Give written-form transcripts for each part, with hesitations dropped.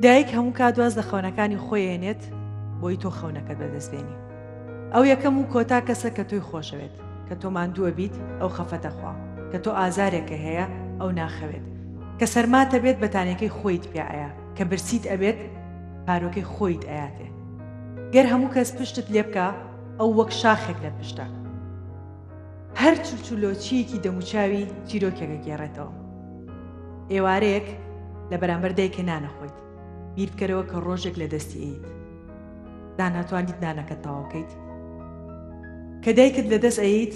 دایک هەموو کات واز لە خەونەکانی خۆی ئێنێت بۆی تۆ خەونەکەت بەدەست بێنی. ئەو یەکەم و کۆتا کەسە کە تۆی خۆشەوێت. کە تۆ ماندووە بیت ئەو خەفەتە خوا. کە تۆ ئازارێکە هەیە ئەو ناخەوێت. کە سەرماتە بێت بەتانیەکەی خۆیت پێ ئەیا. کە برسیت ئەبێت پارۆکەی خۆیت ئەیاتێ. گەر هەموو کەس پشتت لێ بکا ئەو وەک شاخێک لە پشتە. هەر چرچولۆچییەکی دەموچاوی چیرۆکێک ئەگێڕێتەوە. ئێوارەیەک لە بەرامبەر دایکە نان ئەخۆیت. بیر بکەرەوە کە ڕۆژێک لە دەستی ئەیت. دانا توانیت نانەکەت تەواو کەیت؟ کە دایکت لە دەست ئەیت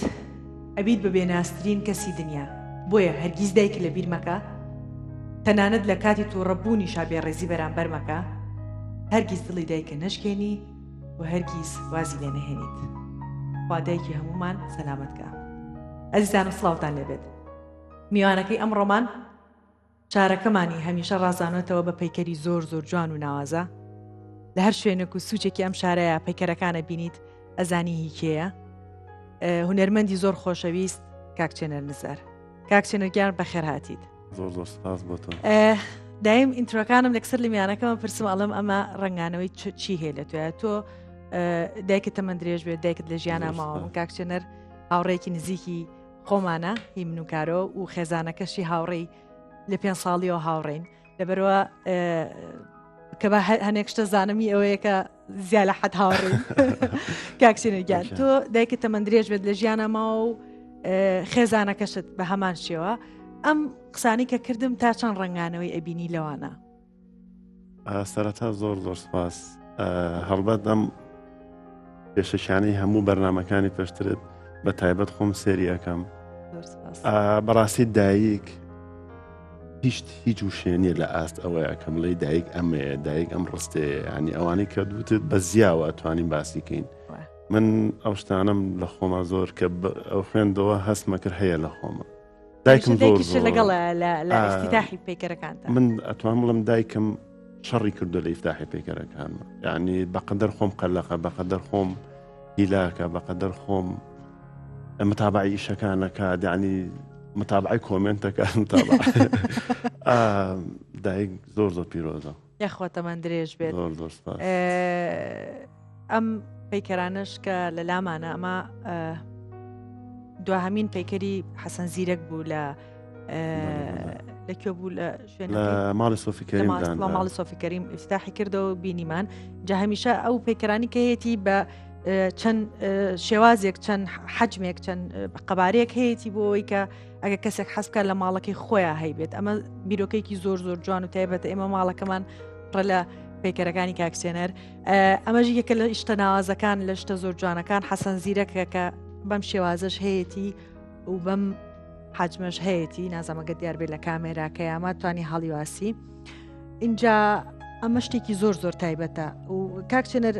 ئەبیت بە بێنازترین کەسی دنیا. بۆیە هەرگیز دایکت لە بیر مەکە، تەنانەت لە کاتی تووڕە بوونیشا بێڕێزی بەرامبەر مەکە. هەرگیز دڵی دایکە نەشکێنی. و هەرگیز وازی لێ نەهێنیت خوا دایکی هەموومان سەلامەت کا ئەزیزانم سڵاوتان لێبێت میوانەکەی ئەمڕۆمان شارەکەمانی هەمیشە ڕازانۆتەوە بە پەیکەری زۆر زۆر جوان و ناوازە لە هەر شوێنێک و سوچێکی ئەم شارەیە پەیکەرەکانە بینیت ئەزانی هی کێیە هونەرمەندی زۆر خۆشەویست کاک چێنەر نزار کاک چێنەر گیان بەخێر هاتیت زۆر زۆر سپاس بۆ تۆ. دایم intro کانم لەکسەر لە میانەکەمە پرسم ئەڵم ئەمە ڕەنگانەوەی چی هەیە لە توە تۆ دایکت تەمەند درێژ بێت دایکت لە ژیانە ماوە من کاکچێنەر هاوڕێکی نزیکی خۆمانە هی من و کارۆ و خێزانەکەشی هاوڕێی لە پێ ساڵیەوە هاوڕێین لەبەرەوە کە بە هەنێک شتە زانمی ئەوەیە کە زیا لە حەد هاوڕێ کاکسینە گیان تۆ دایکت تەمەند درێژ بێت لە ژیانە ماوە و خێزانەکەشت بە هەمان شێوە ئەم قسانی کە کردم تا چەند ڕەنگانەوەی ئەبینی لەوانە سەرەتا زۆر زۆر سپاس هەڵبەت ئەم پێشەکیانەی هەموو بەرنمەکانی پێشترت بە تایبەت خۆم سێری ئەەکەم بەڕاستی دایک هیچ هیچ وشێ نییە لە ئاست ئەوەیە کە بڵێ دایک ئەمەیە دایک ئەم ڕستەیە ینی ئەوانەی کە دوتت بە زیاوە ئەتوانین باسی کەین من ئەو شتانم لە خۆما زۆر کە ئەو خوێندەوە هەستمە کرد هەیە لە خۆمە دایکم زۆر لەگەڵ لە ئیفتتاحی پەیکەرەکان من ئەتوان بڵم دایکم شەڕی کردو لە ئیفتاحی پەیکەرەکانمە یعنی بەقەدەر خۆم قەلەقە بەقەدەر خۆم هیلاکە بەقەدەر خۆم متابعی ئیشەکانەکە یعنی متابعی کۆمنتەکە دایک زۆر زۆر پیرۆزە یاخوا تەمەن درێژ بێت زۆر زۆر سپاس ئەم پەیکەرانەش کە لە لامانە ئەمە دواهەمین پەیکەری حەسەن زیرەک بوو لە لە کوێ بوو لە شوێن ماڵی سۆفی کەریم ماڵی سۆفی کەریم ئیفتاحی کردەوە بینیمان جا هەمیشە ئەو پەیکەرانی کە هەیەی بە چەند شێوازێک چەند حەجمێک چەند قەبارەیەک هەیەی بۆ ئەوەی کە ئەگە کەسێک حەز بکات لە ماڵەکەی خۆیان هەیبێت ئەمە بیرۆکەیەکی زۆر زۆر جوان و تایبەتە ئێمە ماڵەکەمان پڕە لە پەیکەرەکانی کاکسێنەر ئەمەش یەکە لە شتە ناوازەکان لە شتە زۆر جوانەکان حەسەن زیرەکە کە بەم شێوازەش هەیەی و بەم حەجمەش هەیەی نازەمەگە دیار بێت لە کامێراکەیامە توانی هەڵیواسی اینجا ئەمە شتێکی زۆر زۆر تایبەتە و کاک چێنەر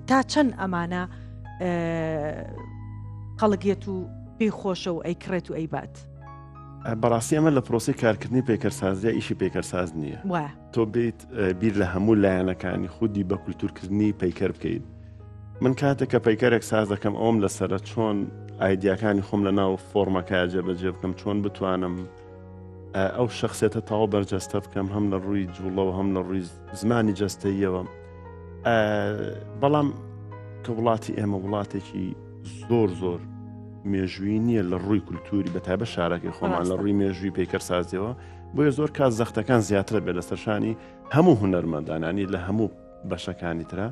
تا چەند ئەمانە خەڵک یەت و پێی خۆشە و ئەیکڕێت و ئەیبات. بەڕاستی ئەمە لە پرۆسی کارکردنی پەیکەرسازیە ئیشی پەیکەرساز نییە تۆ بیت بیر لە هەموو لایەنەکانی خودی بە کولتورکردنی پەیکەر بکەیت من کاتێک کە پەیکەرێک ساز دەکەم ئەوم لەسرە چۆن ئایدیاکانی خۆم لە ناو فۆرمەکە جێبەجێ بکەم چۆن بتوانم ئەو شخصێتە تەواو بەرجەستە بکەم هەم لە ڕووی جوڵەوە هەم لە ڕووی زمانی جەستەیەوە بەڵام کە وڵاتی ئێمە وڵاتێکی زۆر زۆر مێژووی نییە لە ڕووی کولتوری بە تایبەت شارەکەی خۆمان لە ڕووی مێژووی پەیکەرسازیەوە بۆیە زۆر کات زەختەکان زیاترە بێ لەسەر شانی هەموو هونەرمەندانانی لە هەموو بەشەکانی ترە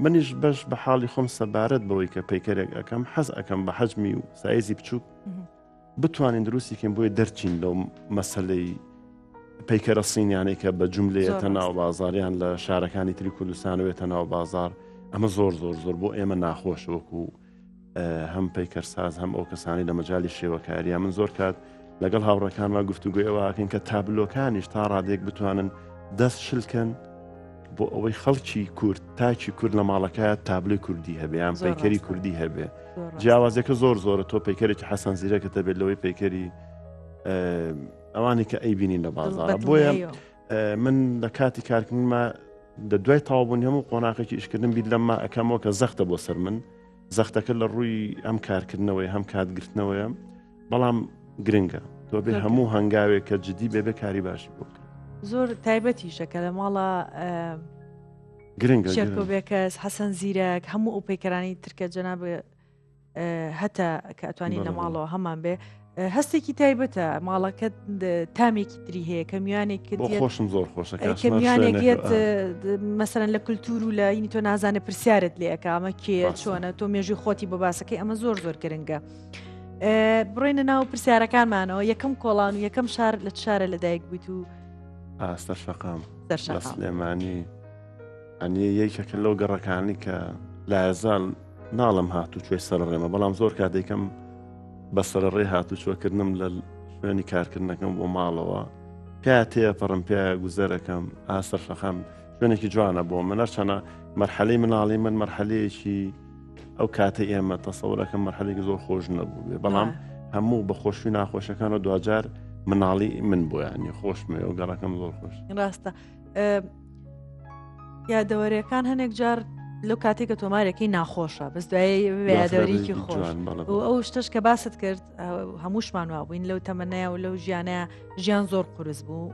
منیش بەش بە حاڵی خۆم سەبارەت بەوەی کە پەیکەرێک ئەەکەم حەز ئەەکەم بە حەجمی و سایزی بچووک بتوانین دروستی کەین بۆیە دەرچین لەو مەسلەی پەیکەرە سینیانەی کە بە جملەیەتە ناو بازاریان لە شارەکانی تری کوردستانەوێتە ناو بازار ئەمە زۆر زۆر زۆر بۆ ئێمە ناخۆش وەکو هەم پەیکەرساز هەم ئەو کەسانی لە مەجای شێوەکاریە من زۆر کات لەگەڵ هاوڕەکانما گفتوگۆی ئەوەکەین کە تابلۆکانیش تا ڕادێک بتوانن دەست شلکەن بۆ ئەوەی خەڵکی کورد تاکی کورد لە ماڵەکە تابلۆی کوردی هەبێ یان پەیکەری کوردی هەبێ جیاوازەکە زۆر زۆرە تۆ پەیکەرێکی حەسەن زیرەکە دەبێت لەوەی پەیکەری ئەوانی کە ئەی بینین لە بازاڕ بۆیە من لە کاتی کارکردنمە لە دوای تەواوبوونی هەموو قۆناخێکی ئیشکردن بیر لەمە ئەەکەمەوە کە زەختە بۆ سەر من زەختەکە لە ڕووی ئەم کارکردنەوەی هەم کاتگرتنەوەیە بەڵام گرنگە تۆ بێ هەموو هەنگاوێک کە جدی بێ بێ کاری باشی بۆ بکە. زۆر تایبەتیشە کە لە ماڵە گرنگە شێرکۆ بێکەس حەسەن زیرەک هەموو ئەو پەیکەرانی ترکە جەناب هەتا کە ئەتوانین لە ماڵەوە هەمان بێ هەستێکی تایبەتە ماڵەکە تامێکی تری هەیە کە میوانێک خۆشم زۆر خۆشە کە میوانێک مەسەرەن لە کولتور و لە ینی تۆ نازانێ پرسیارت لێ ئەکا ئەمە کێ چۆنە تۆ مێژوی خۆتی بۆ باسەکەی ئەمە زۆر زۆر گرنگە. بڕۆینە ناو پرسیارەکانمانەوە یەکەم کۆڵان و یەکەم شار لە شارە لەدایک بوویت و ئاستە شەقام سلێمانی ئەنی یەکێکە لەو گەڕەکانی کە لایەزال ناڵم هاتوو چۆی سەر ڕێمە بەڵام زۆر کات دەیکەم بە سەرڕێ هاتوچۆکردنم لە شوێنی کارکردنەکەم بۆ ماڵەوە پیا تێپەڕم پیا گوزەرەکەم ئاسەر شەقام شوێنێکی جوانە بۆ من هەرچەنە مەرحەلەی مناڵی من مەرحەلەیەکی ئەو کاتە ئێمە تەسەورەکەم مەرحەلێکی زۆر خۆش نەبوو بێ بەڵام هەموو بە خۆشی ناخۆشەکان و دوجار مناڵی من بۆیانی خۆشمێ و گەڕەکەم زۆر خۆش ڕاستە یادەوەریەکان هەنێک جار لەو کاتێک کە تۆمارەکەی ناخۆشە بەس دوای یادەوەریکی خۆش و ئەو شتەش کە باست کرد هەمووشمان وابووین لەو تەمەنەیە و لەو ژیانەیە ژیان زۆر قورس بوو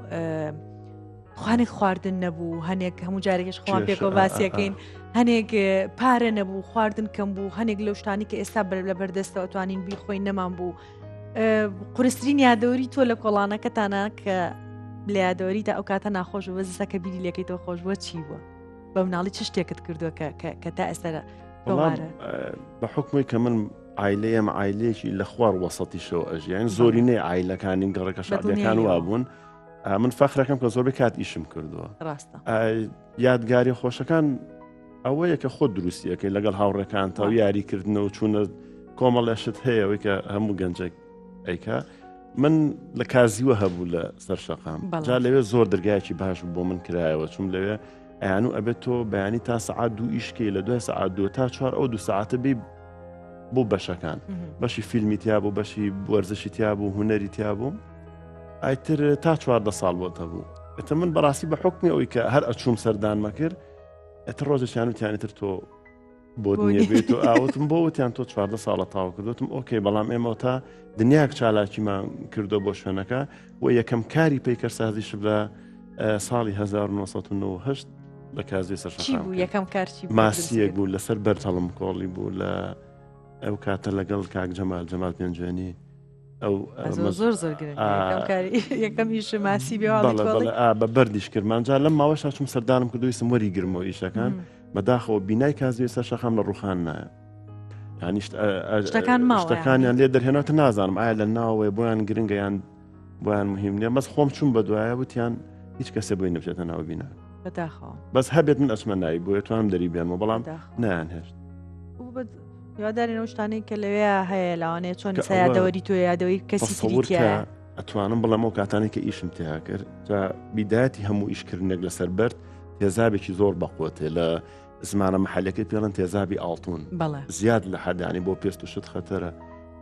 خوانێک خواردن نەبوو هەنێک هەموو جارێکش خۆمان پێکەوە باسیەکەین هەنێک پارە نەبوو خواردن کەم بوو هەنێک لەو شتانی کە ئێستا بەر لە بەردەستەوە توانین بیخۆین نەمان بوو قورسترین یادەوەری تۆ لە کۆڵانەکەتانە کە لە یادەوەریدا ئەو کاتە ناخۆش بوو بەس کە بیری لەکەی تۆ خۆش بووە چی بووە بە مناڵی چ شتێکت کردووە کە کە تا ئێستا بە حکومی کە من ئایلەیەم ئایلەیەکی لە خوار وەسەتیشەوە ئەژیان زۆرینەی ئایلەکانی گەڕەکە شادەکان وابوون من فەخرەکەم کە زۆربەی کات ئیشم کردووە ڕاستە یادگاری خۆشەکان ئەوەیە کە خۆت دروستیەکەی لەگەڵ هاوڕێکان تا و یاریکردنەوە چوونە کۆمەڵێشت هەیە ئەوەی کە هەموو گەنجێک ئەیکا من لە کازیوە هەبوو لە سەر شەقام جا لەوێ زۆر دەرگایەکی باش بۆ من کرایەوە چوم لەوێ ئەیان و ئەبێت تۆ بەیانی تا سەعات دوو ئیشکەی لە دوای سەعات دو تا چوار ئەو دو ساعتە بی بۆ بەشەکان بەشی فیلمی تیا بوو بەشی وەرزشی تیا بوو هوەری تیا بوو ئایتر تا 14 ساڵ بۆ هەبوو ئەتە من بەڕاستی بە حکمی ئەوی کە هەر ئەچوم سەردانمە کرد ئەتر ڕۆژێکیان وتیانی تر تۆ بۆت نییە بێت و ئاوتم بۆ وتیان تۆ 14 ساڵە تاو کردوتم ئۆکەی بەڵام ئێمە تا دنیاک چالاکیمان کردو بۆ شوێنەکە و یەکەم کاری پەیکەرسازیشم لە ساڵی 1998 لە کازوی سەر یەکەم کارچی ماسیەک بوو لەسەر بەرتەڵم کۆڵی بوو لە ئەو کاتە لەگەڵ کاک جەمال جەمال پێنجوێنی ئەو زۆر زۆر یەکەم ئیش ماسی بێ بە بەردیش کردمان جا لەم ماوەشا چوم سەردانم کردو ویستم وەری گرمەوە ئیشەکان بەداخەوە بینای کازوی سەر شەقام لە ڕوخان نایە شتەکان شتەکانیان لێ دەرهێناتە نازانم ئایا لە ناوەوەی بۆیان گرنگە یان بۆیان مهم نییە بەس خۆم چوم بە دوایە وتیان هیچ کەسێ بۆی نەبچێتە ناو بینا بەس هەبێت من ئەچمە ناوی بۆیە توانم دەری بێنمەوە بەڵام نیان هێشت هیوادارین ئەو شتانەی کە لەوێ هەیە لەوانەیە چۆن یادەوەری تۆ یادەوەی کەسی تریتە ئەتوانم بڵێم ئەو کاتانەی کە ئیشم تیا کرد جا بیدایەتی هەموو ئیشکردنێک لەسەر بەرد تێزابێکی زۆر بەقوەتێ لە زمانە محلەکەی پێڵن تێزابی ئاڵتون زیاد لە حەدانی بۆ پێست و شت خەتەرە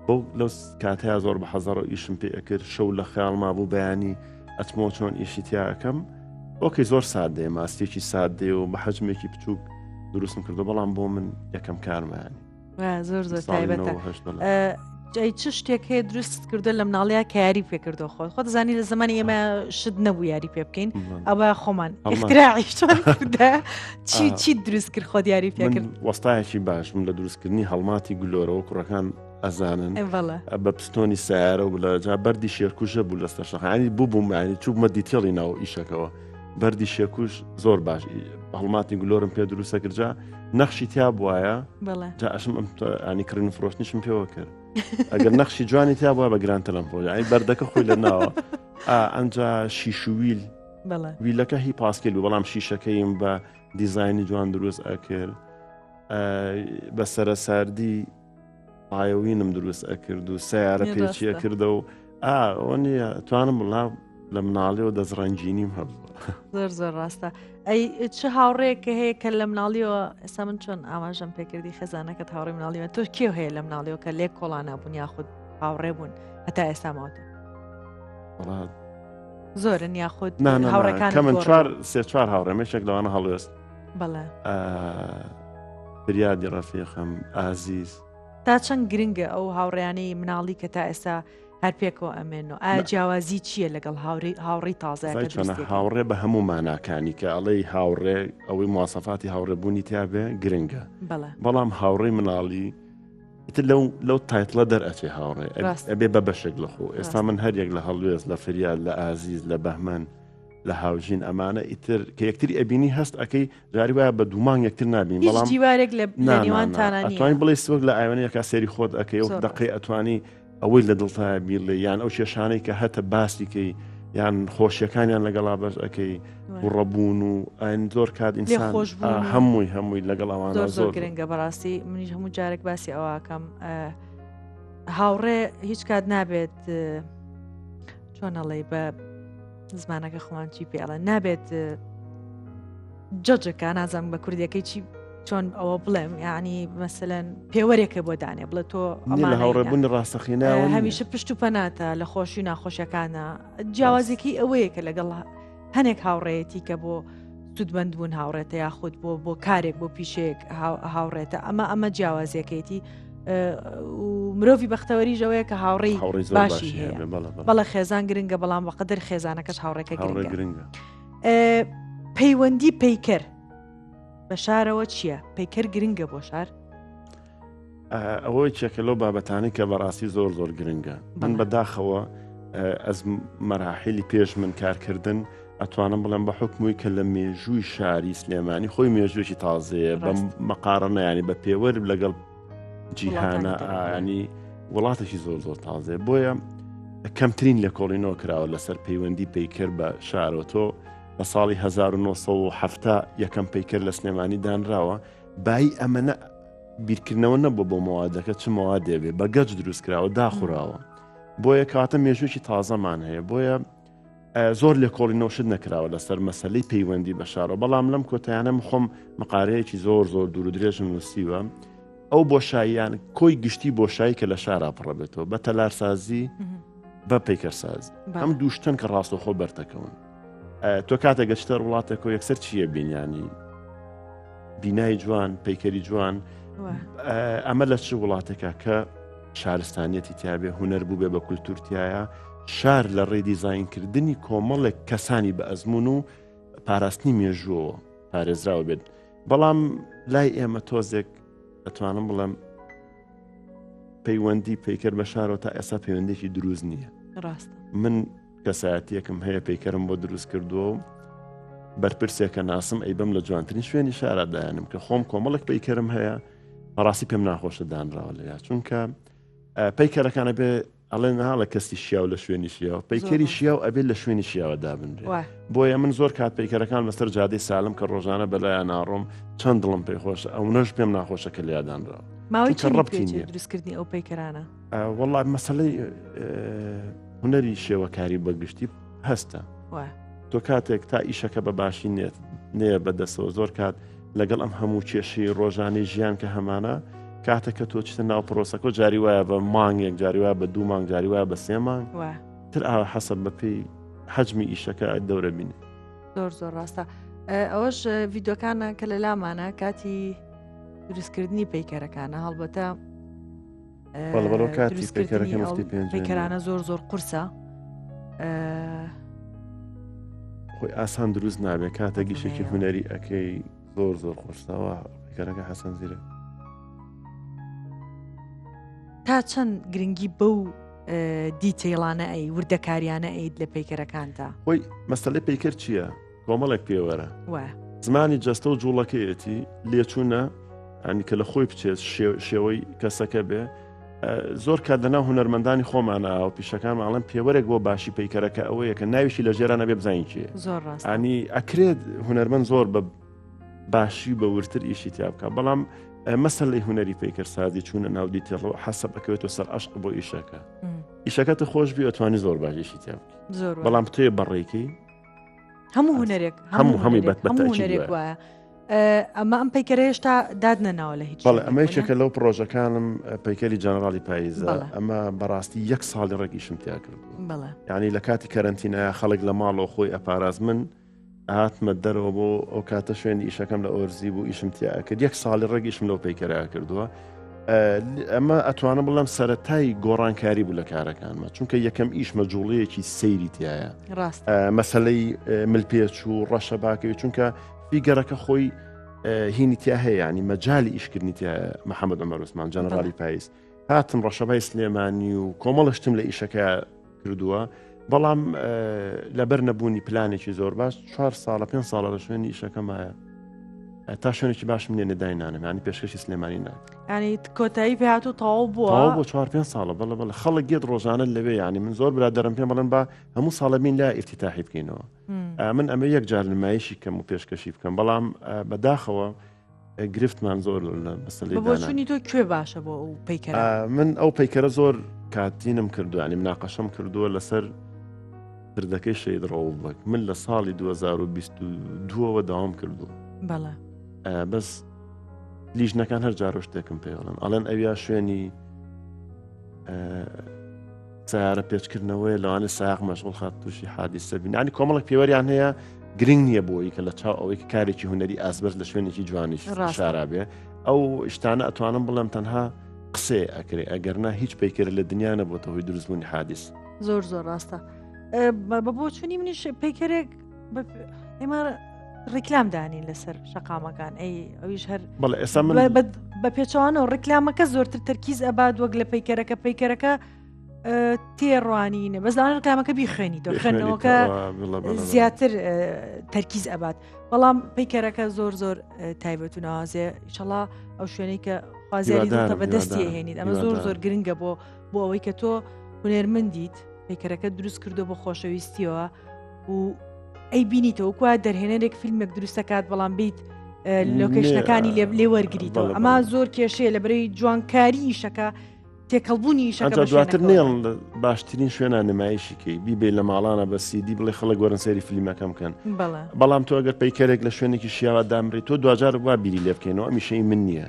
بۆ لەو کاتەیە زۆر بە حەزەڕ ئیشم پێ ئەکرد شەو لە خەیاڵما بوو بەیانی ئەچمەوە چۆن ئیشی تیاکەم ئۆکەی زۆر سادەیە ماستێکی سادەیە و بە حەجمێکی بچووک دروستم کردو بەڵام بۆ من یەکەم کارمانی زۆر زۆر تایبەتە جای چ شتێک هەیە دروست کردو لە مناڵەیە کە یاری پێ کردو خۆ خۆ دەزانی لە زمانی ئێمە شت نەبوو یاری پێ بکەین ئەوە خۆمان چی چی دروست کرد خۆ دیاری پێ کرد وەستایەکی باشم لە دروستکردنی هەڵماتی گلۆرەوە کوڕەکان ئەزانن بە پستۆنی سیارە و لە جا بەردی شێرکوژە بوو لەسەر شەخانی بوو بوومانی چوومە دیتێڵی ناو ئیشەکەەوە بەردی شێکوش زۆر باش هەڵماتی گلۆرم پێ دروستە کردجا نەخشی تیا بواە جا ئەشم ئەم ئەنی کڕین و فرۆشتنیشم پێوە کرد ئەگەر نەخشی جوانی تیا بووە بە گرانتە لەم خۆش ئەی بەردەکە خۆی لە ناوە ئەنجا شیشویل ویلەکە هی پاسکیل بوو بەڵام شیشەکەیم بە دیزایانی جوان دروست ئەکرد بە سەرە ساردی ئایۆینم دروست ئەکرد و سیارە پێچیە کردە و ئەوە نییە توانم بڵا لە مناڵیەوە دەستڕەنگینیم هەبوو زۆر زۆر ڕاستە ئەی چ هاوڕێک کە هەیە کە لە مناڵیەوە ئێستا من چۆن ئاماژەم پێکردی خێزانەکەت هاوڕێ مناڵیوە تۆ کێ هەیە لە مناڵیەوە کە لێک کۆڵانە بوون یاخود هاوڕێ بوون هەتا ئێستا ماوەتە زۆرن یاخود هاوڕەکان کە من چوار سێ چوار هاوڕێمەشێک لەوانە هەڵوێست بەڵێ فریادی ڕەفیقم ئازیز تا چەند گرنگە ئەو هاوڕیانەی مناڵی کە تا ئێستا هەر پێکەوە ئەمێنەوە ئایا جیاوازی چییە لەگەڵ هاوڕێی هاوڕێی تازە کە دروستیەکەی؟ هاوڕێ بە هەموو ماناکانی کە ئەڵێی هاوڕێ ئەوەی مواسەفاتی هاوڕێبوونی تیابێ گرنگە بەڵێ بەڵام هاوڕێی مناڵی ئیتر لەو لەو title ە دەرئەچێ هاوڕێ ڕاستە. ئەبێ بە بەشێک لە خۆ ئێستا ڕاستە. من هەر یەک لە هەڵوێست لە فریاد لە ئازیز لە بەهمەن لە هاوژین ئەمانە ئیتر کە یەکتری ئەبینی هەست ئەەکەی جاری وایە بە دوو مانگ یەکتر نابین هیچ بەڵام دیوارێک لە لە نا نا نا نێوانتانا نییە ئەتوانی بڵێ سوەک لە ئاوێنەیەکا سەیری خۆت ئەەکەی و زۆر دەقەی ڕاستە. ئەتوانی ئەوەی لە دڵتایە بیڵێ یان ئەو کێشانەی کە هەتە باسی کەی یان خۆشیەکانیان لەگەڵا بەش ئەەکەی وڕەبوون و ئەین زۆر کات ئینسان هەمووی هەمووی لەگەڵ ئەوان زۆر زۆر گرنگە بەڕاستی منیش هەموو جارێک باسی ئەوەکەم هاوڕێ هیچ کات نابێت چۆنەڵی بە زمانەکە خۆمان چی پێڵە نابێت جەجەکە نازانم بە کوردیەکەی چی چۆن ئەوە بڵێم یعنی مەسەەن پێوەرێکە بۆ دانێ بڵێ تۆ لە هاوڕێبوونی ڕاستەقینە هەمیشە پشت و پەناتە لە خۆشی و ناخۆشیەکانە جیاوازێکی ئەوەیە کە لەگەڵ هەنێک هاوڕێیەتی کە بۆ سوودمەند بوون هاوڕێتە یاخود بۆ بۆ کارێک بۆ پیشەیەک هاوڕێتە ئەمە ئەمە جیاوازیەکەیتی مرۆڤی بەختەوەریش ئەوەیە کە هاوڕێی باشی هەیە بەڵێ خێزان گرنگە بەڵام بەقدر خێزانەکەش هاوڕێکە گرنگە پەیوەندی پەیکەر بە شارەوە چییە؟ پەیکەر گرنگە بۆ شار؟ ئەوە یەکێکە لەو بابەتانەی کە بەڕاستی زۆر زۆر گرنگە من بەداخەوە ئەز مەراحیلی پێش من کارکردن ئەتوانم بڵێم بە حکومی کە لە مێژووی شاری سلێمانی خۆی مێژوویەکی تازەیە بە مەقارەنە ینی بە پێوەر لەگەڵ جیهانە ئاینی وڵاتێکی زۆر زۆر تازەیە بۆیە کەمترین لێکۆڵینەوە کراوە لەسەر پەیوەندی پەیکەر بە شارەوە تۆ لە ساڵی 1970 یەکەم پەیکەر لە سلێمانی دانراوە بایی ئەمەنە بیرکردنەوە نەبوو بۆ مەوادەکە چ مەوادێ بێ بە گەچ دروست کراوە داخوراوە بۆیە کاتە مێژوویەکی تازەمان هەیە بۆیە زۆر لێکۆڵینەوە شت نەکراوە لەسەر مەسلەی پەیوەندی بە شارەوە بەڵام لەم کۆتایانە خۆم مقارەیەکی زۆر زۆر دوور و درێژم نووسیوە ئەو بۆشاییان کۆی گشتی بۆشایی کە لە شارا پڕەبێتەوە بە تەلارسازی بە پەیکەرسازی ئەم دووشتن کە ڕاستەخۆ بەرتەکەون تۆ کاتە گەشتە وڵاتێکەوە یەکسەر چییە بینیانی بینای جوان پەیکەری جوان ئەمە لە چ وڵاتێکە کە شارستانیەتی تیاابێ هوەر بوو بێ بە کولتورتایە شار لە ڕێی دیزینکردنی کۆمەڵێک کەسانی بە ئەزمون و پاراستنی مێژووەوە پارێزراوە بێت بەڵام لای ئێمە تۆزێک ئەتوانم بڵێم پەیوەندی پەیکەر بە شارەوە تا ئێستا پەیوەندێکی دروست نییە ڕاست من کەسایەتیەکم هەیە پەیکەرم بۆ دروست کردووە و بەرپرسێکە ناسم ئەی بم لە جوانترین شوێنی شارا دایانم کە خۆم کۆمەڵک پەیکەرم هەیە بەڕاستی پێم ناخۆشە دانراوە لەیا چونکە پەیکەرەکانە بێ ئەڵێ ناڵە کەسی شیاو لە شوێنی شیاو پەیکەری شیاو ئەبێت لە شوێنی شیاوە دابنرێ بۆیە من زۆر کات پەیکەرەکان لەسەر جادەی سالم کە ڕۆژانە بەلایان ناڕۆم چەند دڵم پێی خۆشە ئەو نەش پێم ناخۆشە کە لێدانراوە ماوەی چەند ڕەبتی نییە دروستکردنی ئەو پەیکەرانە وەڵا مەسەلەی هونەری شێوەکاری بە گشتی هەستە تۆ کاتێک تا ئیشەکە بە باشی نێت نەیە بەدەستەوە زۆر کات لەگەڵ ئەم هەموو کێشەی ڕۆژانەی ژیان کە هەمانە کاتێک کە تۆ چتە ناو پرۆسەکە جاری وایە بە مانگێک جاری وایە بە دوو مانگ جاری وایە بە سێ مانگ تر ئاوا حەسەب بە پێی حەجمی ئیشەکە دەورە بینێ زۆر زۆر ڕاستە ئەوەش ڤیددیوکانە کە لە لامانە کاتی دروستکردنی پەیکەرەکانە هەڵبەتە پەیکەرانە زۆر زۆر قورسە خۆی ئاسان دروست نابێت کاتە گیشێکی هوەری ئەەکەی زۆر زۆر قورسەوە پەیکەرەکە حەسەن زیرە تا چەند گرنگی بەو detail انە ئەی وردەکاریانە ئەیت لە پەیکەرەکانتا خۆی مەسەلەی پەیکەر چییە؟ کۆمەڵێک پێوەرە زمانی جەستە و جوڵەکەیەتی لێچوونە ئەنی کە لە خۆی بچێت شێوەی کەسەکە بێ زۆر کات لەناو هونەرمەندانی خۆمانە و پیشەکان ئاڵم پێوەرێک بۆ باشی پەیکەرەکە ئەوەیە کە ناویشی لە ژێرانە بێ بزانین کێ ئەنی ئەکرێت هونەرمەند زۆر بە باشی بە ورتر ئیشی تیا بکە بەڵام مەسەلەی هونەری پەیکەرسازی چوونە ناو detail ەوە حەسەب ئەکەوێتەوە سەر عەشق بۆ ئیشەکە ئیشەکەتە خۆش بی ئەتوانی زۆر باش ئیشی تیا بکەی بەڵام بتەوێ بەڕێکی هەموو هونەرێک هەموو هەمووی بەت هەموو هونەرێک وایە ئەمە ئەم پەیکەرە هێشتا داد نەناوە لە هیچ بەڵێ ئەمە یەکێکە لەو پرۆژەکانم پەیکەری جەنەراڵی پاییزە ئەمە بەڕاستی یەک ساڵی ڕێک ئیشم تیا کرد یعنی لە کاتی کەرەنتینایە خەڵک لە ماڵەوە خۆی ئەپاراز من هاتمە دەرەوە بۆ ئەو کاتە شوێنی ئیشەکەم لە ئۆرزی بوو ئیشم تیا کرد یەک ساڵی ڕێک ئیشم لەو پەیکەرە کردووە. ئەمە ئەتوانم بڵێم سەتای گۆڕانکاری بوو لە کارەکانمە چونکە یەکەم ئیشمە جوڵەیەکی سەیری تایە ڕاست مەسلەی ملپێچ و ڕەشە باکەوی چونکە فیگەرەکە خۆی هینی تیا هەیە ینی مەجای ئیشکردنی تیا محەممەد عمر عوسمان جەنەڕالی پاییز هاتم ڕەشەبای سلێمانی و کۆمەڵە شتم لە ئیشەکە کردووە بەڵام لەبەر نەبوونی پلانێکی زۆر باش چوار ساڵە پێ ساڵە لە شوێنی ئیشەکەمایە تا شوێنێکی باشم نیە نەداینانم ینی پێشکەشی سلێمانی ناکە ینی کۆتایی پێهات و تەواو بووە بۆ چوار پێ ساڵە بەڵە بەڵە خەڵک گێت ڕۆژانە لەوێ ینی من زۆر برادرم پێم بڵێن با هەموو ساڵە بین لا ئفتتاحی بکەینەوە من ئەمە یەک جار نمایشی کەم و پێشکەشی بکەم بەڵام بەداخەوە گرفتمان زۆر لە مەسەلەی بە بۆچوونی تۆ کوێ باشە بۆ ئەو پەیکەرە؟ من ئەو پەیکەرە زۆر کاتینم کردو ینی مناقەشەم کردووە لەسەر پردەکەی شەید ڕەوڵ بەگ من لە ساڵی 2022ەوە داوام کردو بەڵێ بەس لیژنەکان هەر جارۆ شتێکم پێڵن ئەڵێن ئەویا شوێنی سیارە پێچکردنەوەی لەوانە ساق مەشغول خات تووشی حادیسە بینانی کۆمەڵک پێوەریان هەیە گرنگ نییە بۆی کە لە چاو ئەوەی کە کارێکی هونەری ئاسبەر لە شوێنێکی جوانیش شارا بێ ئەو شتانە ئەتوانم بڵێم تەنها قسێ ئەکرێ ئەگەرنا هیچ پەیکەر لە دنیا نەبێتە هۆی دروستبوونی حادیس زۆر زۆر ڕاستە بە بۆچوونی منیش پەیکەرێک ئێمە ڕیکلام دانین لەسەر شەقامەکان ئەی ئەویش هەر بەڵێ ئێستا من بە پێچوانەوە ڕیکلامەکە زۆرتر تەرکیز ئەبات وەک لە پەیکەرەکە پەیکەرەکە تێڕوانینە بەس لەوانە ڕکامەکە بیخوێنیتەوە خوێندنەوەکە زیاتر تەرکیز ئەبات بەڵام پەیکەرەکە زۆر زۆر تایبەت و ناوازێ ئیشەڵا ئەو شوێنەی کە خوازیاری دڵتە بەدەستی هێنیت ئەمە زۆر زۆر گرنگە بۆ بۆ ئەوەی کە تۆ هونەرمەندیت پەیکەرەکە دروست کردو بۆ خۆشەویستیەوە و ئەی بینیتەوە کوا دەرهێنەرێک فیلمێک دروستەکات بەڵام بیت لۆکەشنەکانی لێ لێ وەرگریتەوە ئەمە زۆر کێشەیە لە بەرەی جوانکاری ئیشەکە تێکەڵبوونی ئیشەکە ئەنجا دواتر نێڵ باشترین شوێنە نمایشی کەی بیبێ لە ماڵانە بە سیدی بڵێ خەڵک وەرن سەیری فیلمەکەم بکەن بەڵام تۆ ئەگەر پەیکەرێک لە شوێنێکی شیاوە دامرێت تۆ دواجار وا بیری لێ بکەینەوە ئەمیشەی من نییە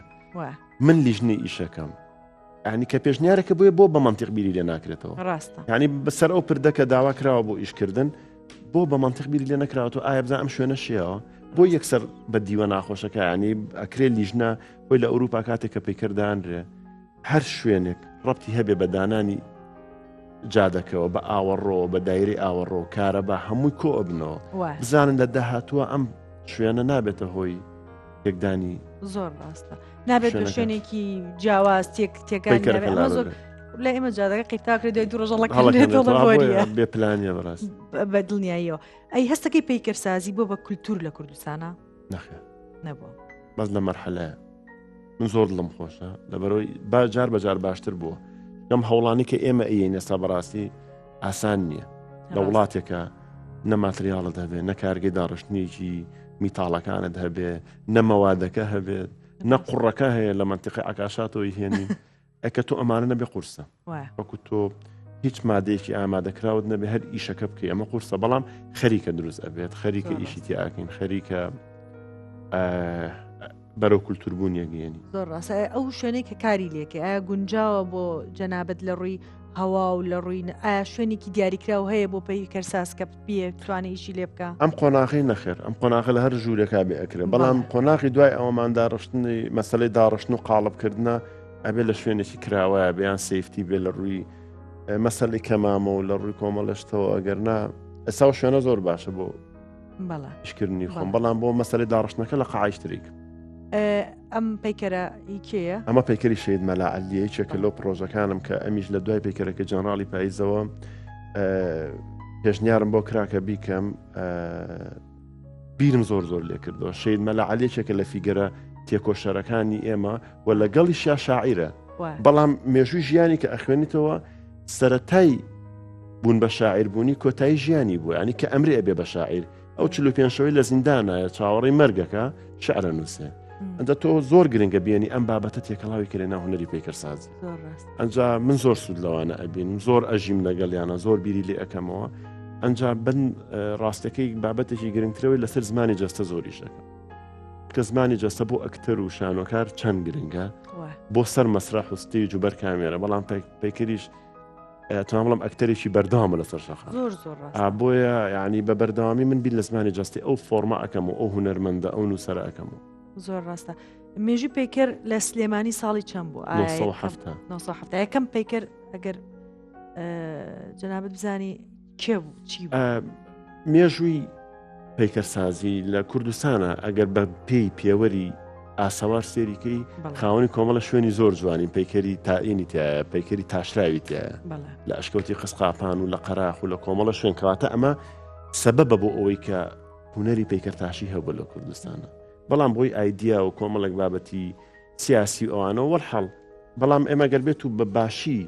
من لیژنەی ئیشەکەم ینی کە پێشنیارەکە بۆیە بۆ بە منتیق بیری لێ ناکرێتەوە ڕاستە ینی بەسەر ئەو پردەکە داوا کراوە بۆ ئیشکردن بۆ بە منتیق بیری لێ نەکراوەتەوە ئایا بزان ئەم شوێنە شیاوە بۆ یەکسەر بە دیوە ناخۆشەکە ینی ئەکرێ لیژنە خۆی لە ئەوروپا کاتێک کە پەیکەر دانرێ هەر شوێنێک ڕەبتی هەبێ بە دانانی جادەکەوە بە ئاوەڕۆوە بە دایرەی ئاوەڕۆ کارەبا هەمووی کۆ ئەبنەوە بزانن لە داهاتووە ئەم شوێنە نابێتە هۆی تێکدانی زۆر ڕاستە نابێت بە شوێنێکی جیاواز تێک تێکانی زۆر لە ئێمە جادەکە قیتاکرێت دوای دوو ڕۆژەڵە بێ پلانیە بەڕاست بە دڵنیاییەوە ئەی هەستەکەی پەیکەرسازی بۆ بە کولتور لە کوردستانە نەخێر نەبووە بەس لە مەرحەلەیە من زۆر دڵم خۆشە لەبەرەوەی با جار بەجار باشتر بووە ئەم هەوڵانی کە ئێمە ئەیین ئێستا بەڕاستی ئاسان نییە لە وڵاتێکە نە ماتریاڵت هەبێ نە کارگەی داڕشتنێکی میتاڵەکانت هەبێ نە مەوادەکە هەبێت نە قوڕەکە هەیە لە منتیقی عکاشاتەوەی هێنی ئەکە تۆ ئەمانە نەبێ قورسە وەکو تۆ هیچ مادەیەکی ئامادەکراوت نەبێ هەر ئیشەکە بکەی ئەمە قورسە بەڵام خەریکە دروست ئەبێت خەریکە ئیشی تیاکەین خەریکە بەرەو کولتوربوون یەگەیەنی زۆر ڕاستە ئەو شوێنەی کە کاری لێکە ئایا گونجاوە بۆ جەنابەت لە ڕووی هەوا و لە ڕووی ئایا شوێنێکی دیاریکراو هەیە بۆ پێی کەرساس کە بێ توانێ ئیشی لێ بکە ئەم قۆناغی نەخێر ئەم قۆناغە لە هەر ژوورێکا بێ ئەکرێ بەڵام قۆناغی دوای ئەوەمان داڕشتنی مەسلەی داڕشتن و قاڵبکردە ئەبێ لە شوێنێکی کراوەیە بیان safety بێ لە ڕووی مەسەلی کەمامە و لە ڕووی کۆمەڵشتەوە ئەگەر نا ئێستا شوێنە زۆر باشە بۆ ئیشکردنی خۆم بەڵام بۆ مەسەری داڕشتنەکە لە قاعیشتریک ئەم پەیکەرە کێیە؟ ئەمە پەیکەری شەید مەلا عەلیە یەکێکە لەو پرۆژەکانم کە ئەمیش لە دوای پەیکەرەکە جەنراڵی پاییزەوە پێشنیارم بۆ کرا کە بیکەم بیرم زۆر زۆر لێ کردەوە شەید مەلا عەلی یەکێکە لە فیگەرە تێکۆشەرەکانی ئێمە و لەگەڵیشیا شاعیرە بەڵام مێژووی ژیانی کە ئەخوێنیتەوە سەتای بوون بە شاعیر بوونی کۆتایی ژیانی بوو ینی کە ئەمری ئەبێ بە شاعیر ئەو 45 شەوەی لە زیندانایە چاوەڕێی مەرگەکە شعرە نووسێ ئەنجا تۆ زۆر گرنگە بێنی ئەم بابەتە تێکەڵاوی کرێ ناو هونەری پەیکەرسازی ئەنجا من زۆر سوود لەوانە ئەبینم زۆر ئەژیم لەگەڵیانە زۆر بیری لێ ئەەکەمەوە ئەنجا بن ڕاستەکەی بابەتێکی گرنگترەوەی لەسەر زمانی جەستە زۆریش دەکەم کە زمانی جەستە بۆ ئەکتەر و شانۆکار چەند گرنگە بۆ سەر مەسرح و stage و بەر کامێرە بەڵام پەیکەریش توان بڵم ئەکتەرێکی بەردەوامە لەسەر شەقام زۆر زۆر بۆیە یعنی بە بەردەوامی من بیر لە زمانی جەستی ئەو فۆرمە ئەەکەم و ئەو هونەرمەندە ئەو نووسرە ئەەکەم و. زۆر ڕاستە مێژوی پەیکەر لە سلێمانی ساڵی چەند بوو؟ 1970 یەکەم پەیکەر ئەگەر جەنابت بزانی کێ بوو چی مێژووی پەیکەرسازی لە کوردستانە ئەگەر بە پێی پێوەری ئاسەوار سێریکەی خاوەنی کۆمەڵە شوێنی زۆر جوانین پەیکەری تائینی تایە پەیکەری تاشراوی تایە لە ئەشکەوتی قسقاپان و لە قەراخ و لە کۆمەڵە شوێن کەواتە ئەمە سەبەبە بۆ ئەوەی کە هونەری پەیکەرتاشی هەبوو لە کوردستانە بەڵام بۆی ئایدیا و کۆمەڵێک بابەتی سیاسی و ئەوانەوە وەرحاڵ بەڵام ئێمە گەر بێت و بە باشی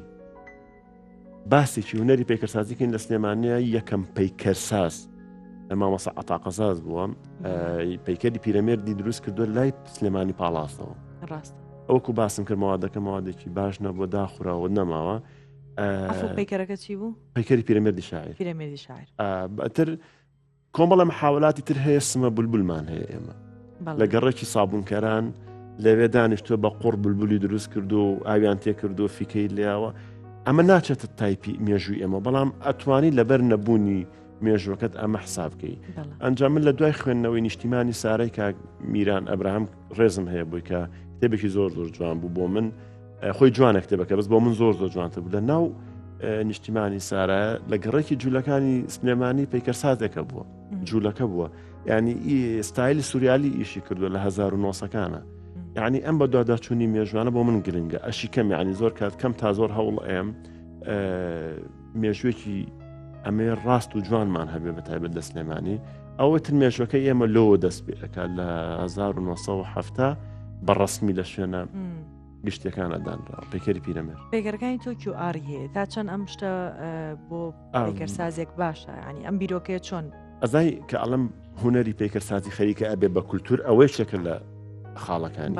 باسێکی هونەری پەیکەرسازی کەین لە سلێمانە یەکەم پەیکەرساز مامۆستا عەتا قەزاز بووە پەیکەری پیرەمێردی دروست کردووە لای سلێمانی پاڵاسەوە ڕاست ئەوکو باسم کرد مەوادەکە مەوادێکی باش نەبووە داخراوە نەماوە پەیکەرەکە چی بوو پەیکەری پیرەمێردی شاعیر پیرەمێردی شاعیر بەتر کۆمەڵە محاولاتی تر هەیە سمە بولبولمان هەیە ئێمە لە گەڕێکی سابوونکەران لەوێ دانیشتووە بە قوڕ بولبولی دروست کردو و ئاویان تێکردو فیکەی لێیاوە ئەمە ناچێتە تایپی مێژووی ئێمە بەڵام ئەتوانی لەبەر نەبوونی مێژوەکەت ئەمە حساب بکەی ئەنجام من لە دوای خوێندنەوەی نیشتیمانی سارای کاک میران ئەبراهام ڕێزم هەیە بووی کە کتێبێکی زۆر زۆر جوان بوو بۆ من خۆی جوانە کتێبەکە بەس بۆ من زۆر زۆر جوانتر بوو لە ناو نیشتیمانی سارا لە گەڕێکی جوولەکانی سلێمانی پەیکەرسازێکە بووە جوولەکە بووە ینی ستایلی سوریالی ئیشی کردووە لە 1970ەکانە یعنی ئەم بە دواداچوونی مێژوانە بۆ من گرنگە ئەشی کەم یعنی زۆر کات کەم تا زۆر هەوڵ ئەم مێژوێکی ئەمێ ڕاست و جوانمان هەبێ بە تایبەت لە سلێمانی ئەوە تر مێژوەکەی ئێمە لەوە دەست پێ ئەکات لە 1970 بە ڕسمی لە شوێنە گشتیەکانە دانرا پەیکەری پیرەمێرد. پەیکەرەکانی تۆ QR ی هەیە تا چەند ئەم شتە بۆ پەیکەرسازێک باشە ینی ئەم بیرۆکەیە چۆن؟ ئەزای کە ئەڵم هونەری پەیکەرسازی خەریکە ئەبێ بە کولتور ئەوەی شێکە لە خاڵەکانی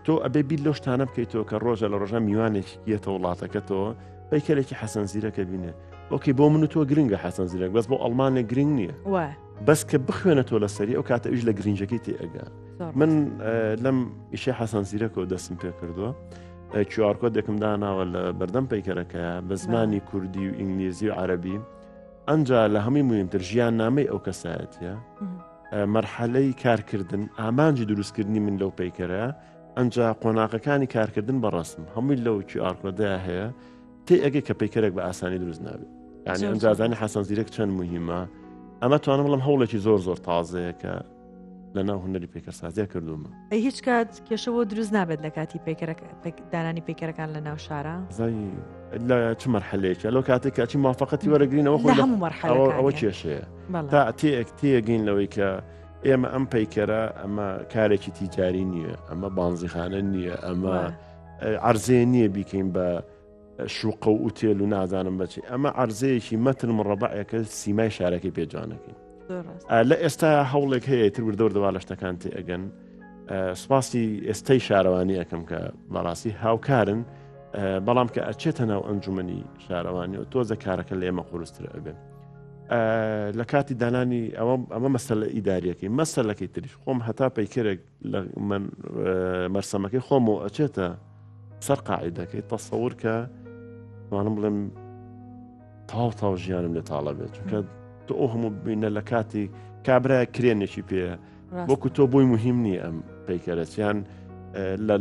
تۆ ئەبێ بیر لەو شتانە بکەیتەوە کە ڕۆژە لە ڕۆژان میوانێکی یەتە وڵاتەکەتەوە پەیکەرێکی حەسەن زیرەکە بینێ ئۆکەی بۆ من و تۆ گرنگە حەسەن زیرەک بەس بۆ ئەڵمانێک گرنگ نییە بەس کە بخوێنێتەوە لەسەری ئەو کاتە ئیش لە گرنجەکەی تێ ئەگا من لەم ئیشەی حەسەن زیرەکەوە دەستم پێ کردووە QR code ێکم داناوە لە بەردەم پەیکەرەکە بە زمانی کوردی و ئینگلیزی و عەربی ئەنجا لە هەمووی مهمتر ژیان نامەی ئەو کەسایەتە مەرحەلەی کارکردن ئامانجی دروستکردنی من لەو پەیکەرە ئەنجا قۆناغەکانی کارکردن بە ڕسم هەمووی لەو QR code ە هەیە تێ ئەگەی کە پەیکەرێک بە ئاسانی دروست نابێت یعنی ئەنجازانی حەسەن زیرەک چەند مهمە ئەمە توانم بڵم هەوڵێکی زۆر زۆر تازەیە کە لە ناو هونەری پەیکەرسازیا کردومە. ئەی هیچ کات کێشە بۆ دروست نابێت لە کاتی دانانی پەیکەرەکان لە ناو شارە؟ زانی لە چ مەرحەلەیەکە لەو کاتێک کە چی موافقەتی وەرەگرینەوە خۆی لە هەموو مەرحەلەکان ئەوە کێشەیە تا تێک تێگەین لەوەی کە ئێمە ئەم پەیکەرە ئەمە کارێکی تیجاری نییە ئەمە بانزیخانە نییە ئەمە عرزێ نییە بیکەین بە شوقە و ئوتێل و نازانم بەچی ئەمە عرزەیەکی مەتر مڕەبعێکە سیمای شارەکەی پێ جوانەکەین لە ئێستا هەوڵێک هەیە تر وردەوردەوا لە شتەکان تێ ئەگەن سوپاسی ئێستای شارەوانی ئەەکەم کە بەڕاستی هاوکارن بەڵام کە ئەچێتە ناو ئەنجومنی شارەوانی و تۆزە کارەکە لە ئێمە قورستر ئەبێ لە کاتی دانانی ئەوە ئەمە مەسەلە ئیداریەکەی مەسەلەکەی تریش خۆم هەتا پەیکەرێک لە من مەرسەمەکەی خۆم و ئەچێتە سەر قاعدەکەی تەسەور کە توانم بڵێم تاو تاو ژیانم لە تاڵە بێت چونکە تۆ ئەو هەموو بینە لە کاتی کابرا کرێنێکی پێ وەکو تۆ بۆی مهم نییە ئەم پەیکەرەچیان لە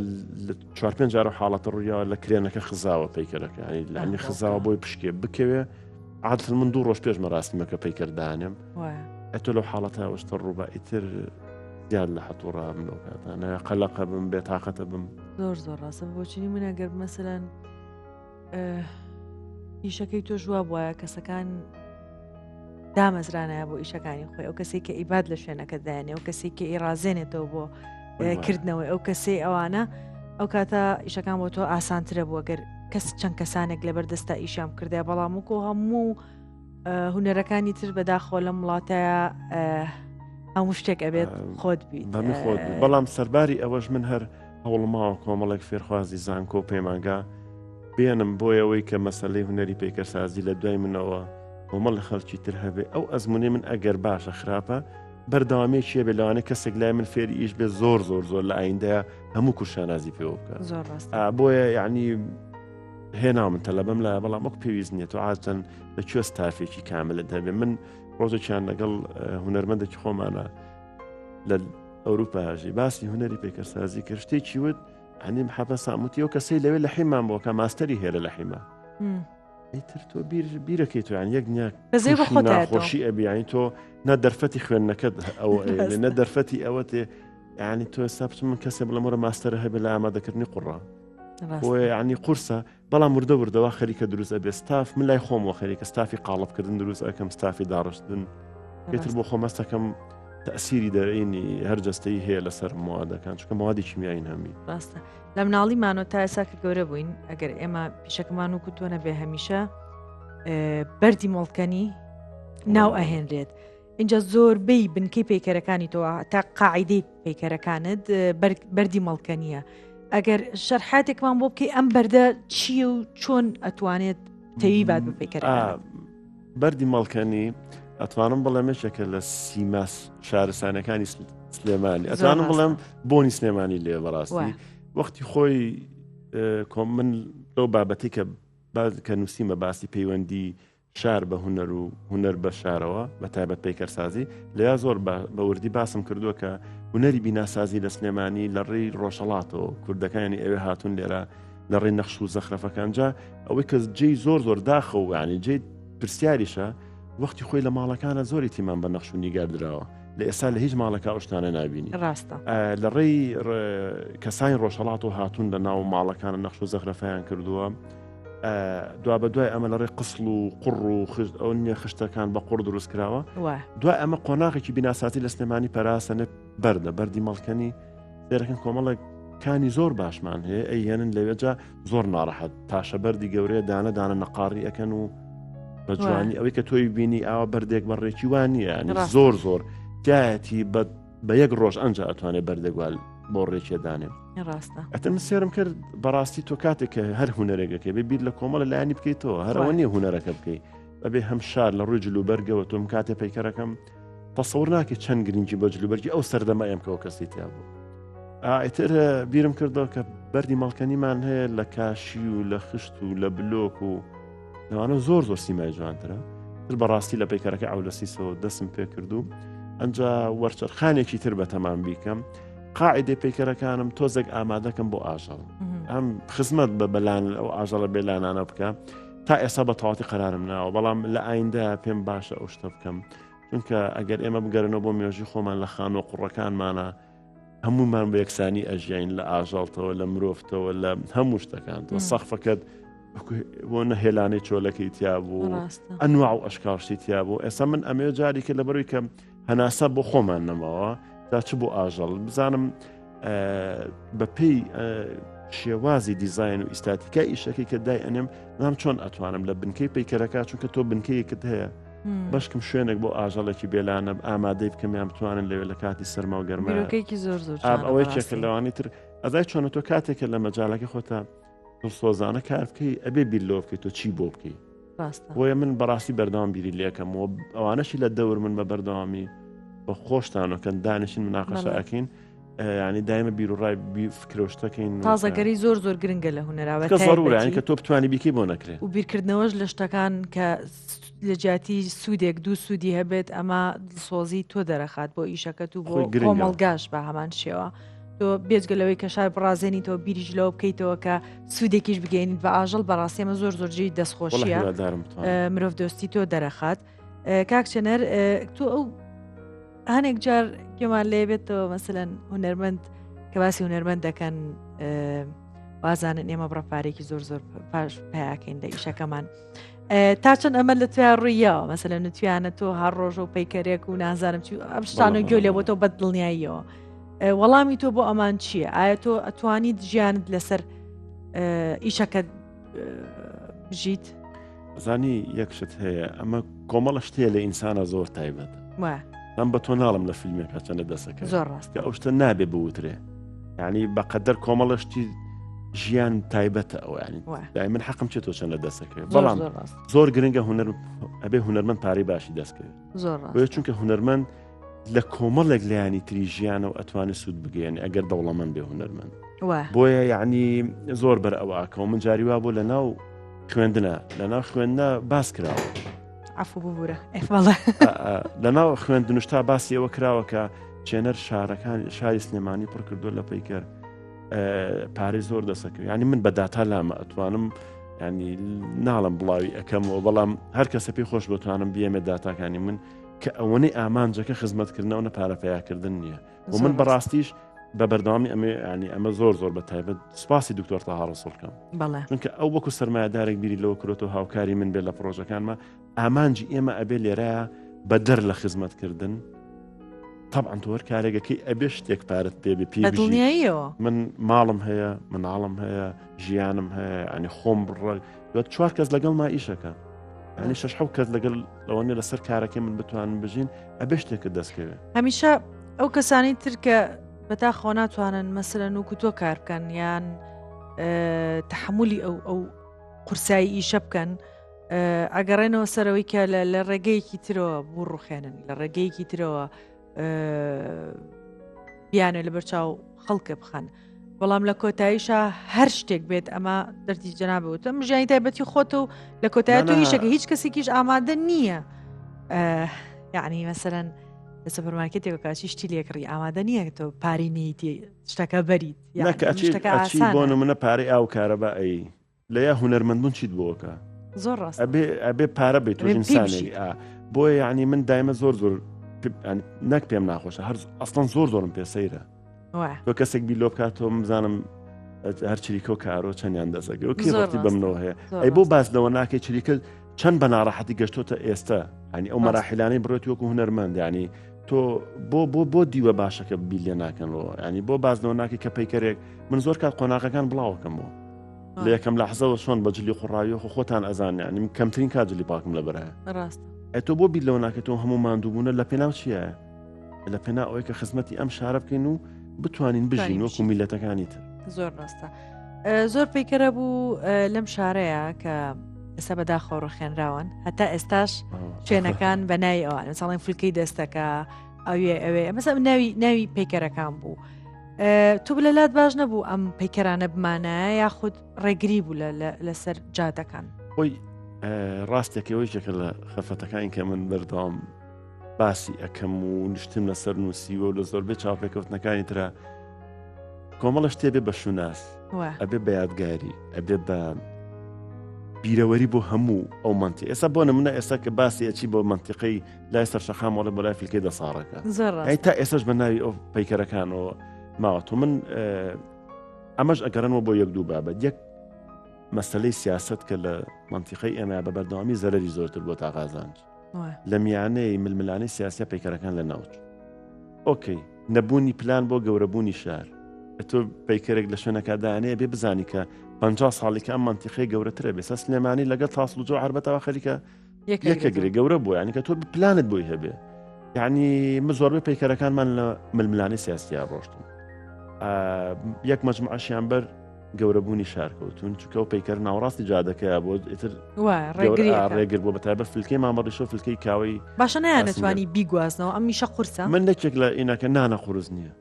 چوار پێنج جار و حاڵەتە ڕوویەوە لە کرێنەکە خزاوە پەیکەرەکە ینی لانی خزاوە بۆی پشکێ بکەوێ عادل من دوو ڕۆژ پێش مەراستمەکە پەیکەردانم ئەتۆ لەو حاڵەتە وشتە ڕووبە ئیتر زیاد لە حەتوڕا من ئەو کاتانە قەلەقە بم بێتاقەتە بم زۆر زۆر ڕاستە بۆچینی من ئەگەر مەسەلەن ئیشەکەی تۆش وا بواە کەسەکان دامەزرانایە بۆ ئیشەکانی خۆی ئەو کەسێک کە ئیباد لە شوێنەکە دایانێ ئەو کەسێک کە ئیڕازێنێتەوە بۆ کردنەوەی ئەو کەسەی ئەوانە ئەو کاتە ئیشەکان بۆ تۆ ئاسانترە بووە گەر کەس چەند کەسانێک لەبەر دەستا ئیشیان کردای بەڵام وکۆ هەموو هونەرەکانی تر بەداخەوە لەم وڵاتەیە هەموو شتێک ئەبێت خۆت بیت خۆت بەڵام سەرباری ئەوەش من هەر هەوڵماوە کۆمەڵێک فێرخوازی زانکۆ و پەیمانگا بێنم بۆ ئەوەی کە مەسلەی هونەری پەیکەرسازی لە دوای منەوە کۆمەڵ لە خەڵکی تر هەبێ ئەو ئەزمونەی من ئەگەر باشە خراپە بەردەوامیەکی هەبێ لەوانەیە کەسێک لای من فێری ئیش بێ زۆر زۆر زۆر لە ئایندەیە هەموو کورد شانازی پێوە بکە زۆر ڕاستە بۆیە یعنی هێنا من تەلەبەم لە بەڵام وەک پێویست نییە تۆ عادەتەن لە کوێ ستافێکی کاملت هەبێ من ڕۆژێکیان لەگەڵ هونەرمەندێکی خۆمانە لە ئەوروپا هەژی باسی هونەری پەیکەرسازی کرد شتێکی وت ئەنیم حەپەسام وتی ئەو کەسەی لەوێ لە حیمان بۆ کە ماستەری هەیە لە حیما ئیتر تۆ بیر بیرەکەی تویان یەک نییە خۆشی ئەبیانی تۆ نە دەرفەتی خوێندنەکەت ئەوە نە دەرفەتی ئەوە تێ ینی تۆ ئێستا بچم من کەسێ بڵێم وەرە ماستەرە هەبێ لە ئامادەکردنی قوڕە بۆیە ینی قورسە بەڵام وردە وردەوە خەریکە دروست ئەبێ ستاف من لای خۆم وە خەریکە ستافی قاڵبکردن دروست ئەەکەم ستافی داڕشتن پێتر بۆ خۆم هەستەکەم تەسیری دەرەینی هەر جەستەی هەیە لەسەر موادەکان چونکە موادی کیمیایین هەمی ڕاستە لە مناڵیمانەوە تا ئێستا کە گەورە بووین ئەگەر ئێمە پیشەکەمان وکو تۆ نەبێ هەمیشە بەردی مۆڵکەنی ناو ئەهێنرێت اینجا زۆربەی بنکەی پەیکەرەکانی تۆ تا قاعدەی پەیکەرەکانت بەردی مەڵکەنیە ئەگەر شەرحاتێکمان بۆ بکەی ئەم بەردە چییە و چۆن ئەتوانێت تەوی بات بە پەیکەرەکان بەردی مەڵکەنی ئەتوانم بڵێم یەکێکە لە سیما شارستانەکانی سلێمانی ئەتوانم بڵێم بۆنی سلێمانی لێ بەڕاستی وەختی خۆی کۆم من لەو بابەتی کە باز کە نووسیمە باسی پەیوەندی شار بە هونەر و هونەر بە شارەوە بە تایبەت پەیکەرسازی لەیا زۆر بە وردی باسم کردووە کە هونەری بیناسازی لە سلێمانی لە ڕێی ڕۆژهەڵاتەوە کوردەکانی ئەوێ هاتوون لێرە لە ڕێی نەخش و زەخرەفەکان جا ئەوەی کە جێی زۆر زۆر داخە و ینی جێی پرسیاریشە وەختی خۆی لە ماڵەکانە زۆری تیمان بە نەخش و نیگار دراوە لە ئێستا لە هیچ ماڵەکە ئەو شتانە نابینی ڕاستە لە ڕێی کەسانی ڕۆژهەڵات و هاتوون لە ناو ماڵەکانە نەخش و زەخرەفیان کردووە دوا بە دوای ئەمە لە ڕێی قسڵ و قوڕ و خشت ئەو نییە خشتەکان بە قوڕ دروست کراوە دوای ئەمە قۆناغێکی بیناسازی لە سلێمانی پەراسەنە بەردە بەردی مەڵکەنی سێرەکەن کۆمەڵێک کانی زۆر باشمان هەیە ئەیهێنن لەوێجا زۆر ناڕەحەت تاشە بەردی گەورەیە دانە دانە نەقاڕی ئەەکەن و بە جوانی ئەوەی کە تۆی بینی ئاوا بەردێک بە ڕێکی وان نییە زۆر زۆر تایەتی بە بە یەک ڕۆژ ئەنج ئەتوانێت بەردەگوال بۆ ڕێکێ دانێ ڕاستە ئەتە من سێرم کرد بەڕاستی تۆ کاتێک کە هەر هوەرێکەکە بێ بیر لە کۆمەڵە لایانی بکەیتەوە هەرەوە نیە هوەرەکە بکەی ئەبێ هەم شار لە ڕووی جلوبەرگەوە تۆم کاتێ پەیکەرەکەم تەسەور ناکەی چەند گرنگی بە جلوبەرگی ئەو سەردەمە ئەم کەەوە کەسی تیا بوو ئیتر بیرم کردەوە کە بەردی مەڵکەنیمان هەیە لە کاشی و لە خشت و لە بلۆک و لەوانە زۆر زۆر سیمای جوانترە تر بەڕاستی لە پەیکەرەکە ئەولەسیسەوە دەسم پێ کرد و ئەجا وەرچەرخانێکی تر بە تەمام بیکەم قاعدەی پەیکەرەکانم تۆزێک ئامادەکەم بۆ ئاژەڵ ئەم خزمەت بە بەلان ئەو ئاژەڵە بێلانانە بکە تا ئێستا بە تەواتی قەرارم ناوە بەڵام لە ئایندە پێم باشە ئەو شتە بکەم چونکە ئەگەر ئێمە بگەرنەوە بۆ مێژی خۆمان لە خانوە قوڕەکانمانە هەمومان بە یەکسانی ئەژیین لە ئاژەڵتەوە لە مرۆڤتەوە لە هەموو شتەکان تۆ سەخفەکەت بۆ نەهێلانەی چۆلەکەی تیا بوو ئەنوا و ئەشکاشتی تیا بوو ئێستا من ئەمێ جاریکە لە بەروی کەم هەناسە بۆ خۆمان نەماوە تا چ بۆ ئاژەڵ بزانم بە پێی شێوازی دیزین و ئیستاتیکا ئیشەکەی کە دای ئەنێم نام چۆن ئەتوانم لە بنکەی پەیکەرەکە چونکە تۆ بنکەیەکت هەیە بەشکم شوێنێک بۆ ئاژەڵێکی بێلانە ئامادەی بکەم یان بتوانن لەوێ لە کاتی سەرما و گەرماکەیکی زۆر زۆر ئەوەی چێکە لەوانی تر ئەزای چۆنە تۆ کاتێکە لە مەجالەکە خۆتە دڵسۆزانە کار بکەی ئەبێ بیر لەوە بکەیت تۆ چی بۆ بکەی بۆیە من بەڕاستی بەردەوام بیری لێکەم و ئەوانەشی لە دەور من بە بەردەوامی بە خۆشتانەکەن دانیشین مناقەشە ئەکەین ینی دایمە بیر و ڕای فکرۆشتەکەین تازەگەری زۆر زۆر گرنگە لە هوەراوە ضرورە کە تۆ بتوانانی بیکەی بۆ نەکرێت و بیرکردنەوەش لە شتەکان کە لە جیاتی سوودێک دوو سوودی هەبێت ئەمە دڵسۆزی تۆ دەرەخات بۆ ئیشەکەت و بۆ کۆمەڵگاش بە هەمان شێوە. تۆ بێجگە لەوەی کە شار بڕازێنی تۆ بیریش لەوە بکەیتەوە کە سوودێکیش بگەێنیت بە ئاژەڵ بەڕاستی ئەمە زۆر زۆر جێی دەستخۆشیە مرۆڤ دۆستی تۆ دەرەخات کاک چێنەر تۆ ئەو هەنێک جار گوێمان لێ بێتەوە مەسەلەن هونەرمەند کە باسی هونەرمەند دەکەن وازانن ئێمە بڕە پارێکی زۆر زۆر پاش پیاکەین لە ئیشەکەمان. تا چەند ئەمە لە تویا ڕوویەوە مەسەلەن نوتیانە تۆ هەر ڕۆژە و پەیکەرێک و نازانم چی ئەم شتانە گوێ لێ بۆ تۆ بە دڵنیاییەوە وەڵامی تۆ بۆ ئەمان چییە؟ ئایا تۆ ئەتوانیت ژیانت لەسەر ئیشەکەت بژیت؟ زانی یەک شت هەیە ئەمە کۆمەڵە شتەیە لە ئینسانە زۆر تایبەت ئەم بە تۆ ناڵم لە فیلمێکە چەندە دەسەکە زۆر ڕاست کە ئەو شتە نابێ بوترێ یعنی بەقەدەر کۆمەڵە شتی ژیان تایبەتە ئەو ینی دای من حەقم چێت تۆ چەندە دەسەکە بەڵام زۆر گرنگە هونەر ئەبێ هونەرمەند پارەی باشی دەستکەوێت زۆر چونکە هونەرمەند لە کۆمەڵێک لایەنی تری ژیانەوە ئەتوانێت سوود بگەیەنێ ئەگەر دەوڵەمەند بێ هونەرمەند بۆیە یعنی زۆر بەر ئەوە ئەکەوە من جاری وا بۆ لە ناو خوێندنە لە ناو خوێندنە باس کراوە عفو ببورە لە ناو خوێندنشتا باسی ئەوە کراوە کە چێنەر شارەکان شاری سلێمانی پڕ کردووە لە پەیکەر پارەی زۆر دەسەکەوێت ینی من بە داتا لامە ئەتوانم ینی ناڵم بڵاوی ئەەکەمەوە بەڵام هەر کەسە پێی خۆش بتوانم بیەمێ داتاکانی من کە ئەوەنەی ئامانجەکە خزمەتکردنەوە نە پارە پیاکردن نییە و من بەڕاستیش بە بەردەوامی ئەمێ ینی ئەمە زۆر زۆر بە تایبەت سپاسی دکتۆر تاها ڕسوڵکەم چونکە ئەو وەکو سرمایهدارێک بیری لەوە کرۆتەوە هاوکاری من بێت لە پرۆژەکانمە ئامانجی ئێمە ئەبێ لێرە بەدەر لە خزمەتکردن طبعا تۆ هەر کارێکەکەی ئەبێ شتێک پارەت پێ بێ پێ دڵنیاییەوە من ماڵم هەیە مناڵم هەیە ژیانم هەیە ینی خۆم بڕە دوات چوار کەس لەگەڵ ما ئیشەکە ینی شش حەو کەس لەگەڵ لەوانە لەسەر کارەکەی من بتوانن بژین ئەبێ شتێکت دەستکەوێت هەمیشە ئەو کەسانی تر کە بەداخەوە ناتوانن مەسەلەن وەکو تۆ کار بکەن یان تحملی ئەو ئەو قورسایی ئیشە بکەن ئەگەڕێنەوە سەرەوەی کە لە ڕێگەیەکی ترەوە بوو ڕوخێنن لە ڕێگەیەکی ترەوە بیانێ لە بەرچاو خەڵکە بخەن. بەڵام لە کۆتاییشا هەر شتێک بێت ئەمە دەردی جەنابوتم ژیانی تایبەتی خۆتە و لە کۆتایی تۆ هیچێکە هیچ کەسێکیش ئامادە نییە یعنی مەسەرەن لە سەپەرمارکێتێک کاچی شتی لێکڕی ئامادە نییە تۆ پارەی نیتی شتەکە بەریت بۆ منە پارەی ئاو کارەبا ئەی لە یا هونەرمەند بوون چیت بۆ ئەکا؟ زۆر ڕاستە. ئەبێ ئەبێ پارە بێت تۆش ئینسانێک ئا بۆیە یعنی من دایمە زۆر زۆر نەک پێم ناخۆشە هەر ئەسڵەن زۆر زۆرم پێ سەیرە تۆ کەسێک بی لۆ بکاتەوە بزانم هەر چریکە و کارۆ چەندیان دەسەکە و کێ بەمنەوە هەیە ئەی بۆ باس لەوە ناکەی چریکە چەند بە ناڕەحەتی گەشتۆتە ئێستا ینی ئەو مەراحیلانەی بڕێت وەکو هونەرمەند ینی تۆ بۆ بۆ بۆ دیوە باشەکە بیر لێ ناکەنەوە ینی بۆ بازنەوە ناکەی کە پەیکەرێک من زۆر کات قۆناغەکان بڵاوەکەمەوە لە یەکەم لەحزەوە چۆن بە جلی قوڕاوی خۆ خۆتان ئەزان یعنی من کەمترین کات جلی پاکم لەبەرە ڕاست ئەی تۆ بۆ بیر لەوە ناکەیتەوە هەموو ماندووبوونە لە پێناو چییە لە پێناو ئەوەی کە خزمەتی ئەم شارە بکەین و بتوانین بژین وەکو میلەتەکانی تر زۆر ڕاستە زۆر پەیکەرە بوو لەم شارەیە کە ئێستا بەداخەوە ڕوخێنراون هەتا ئێستاش شوێنەکان بە ناوی ئەوان ساڵێن فلکەی دەستەکە ئەوێ ئەوێ مەسە ناوی ناوی پەیکەرەکان بوو تۆ لە لات باش نەبوو ئەم پەیکەرانە بمانایە یاخود ڕێگری بوو لەسەر جادەکان خۆی ڕاستێکەوەی یەکێکە لە خەفەتەکانی کە من بەردەوام باسی ئەەکەم و نیشتم لەسەر نووسیوە و لە زۆربەی چاوپێکەوتنەکانی ترە کۆمەڵە شتێ بێ بە شوناس ئەبێ بە یادگاری ئەبێ بە بیرەوەری بۆ هەموو ئەو منتی ئێستا بۆ نمونە ئێستا کە باسی ئەچی بۆ منتیقی لای سەرشەقام وەڵێ بۆ لای فلکەی دەساڕەکە ئەی تا ئێستاش بە ناوی ئەو پەیکەرەکانەوە ماوەتەوە من ئەمەش ئەگەڕنەوە بۆ یەک دوو بابەت یەک مەسلەی سیاست کە لە منتیقی ئێمە بە بەردەوامی زەرری زۆرتر بۆ تاغازانج لە میانەی ململانەی سیاسە پەیکەرەکان لە ناوچ ئۆکەی نەبوونی پلان بۆ گەورەبوونی شار تۆ پەیکەرێک لە شوێنەکە دانێ بێ بزانی کە 50 ساڵی کە ئەم منتیقەی گەورەترە بێ سە سلێمانی لەگەڵ تاسڵ و جۆ عربەتەوە خەریکە یەکەگرێ گەورە بوو ینی کە تۆ پلانت بۆی هەبێ یعنی من زۆربەی پەیکەرەکانمان لە ململانەی سیاسیا ڕۆشتن یەک مەجموعەشیان بەر گەورەبوونی شار کەوتون چونکە ئەو پەیکەر ناوەڕاستی جادەکەیە بۆ ئیتر ڕێگر بۆ بەتایبەت فلکەی مامەڕیشۆ فلکەی کاوەی باشە نایانەتوانی بیگوازنەوە ئەم میشە قورسە من یەکێک لە ئینەکە نانە قورس نییە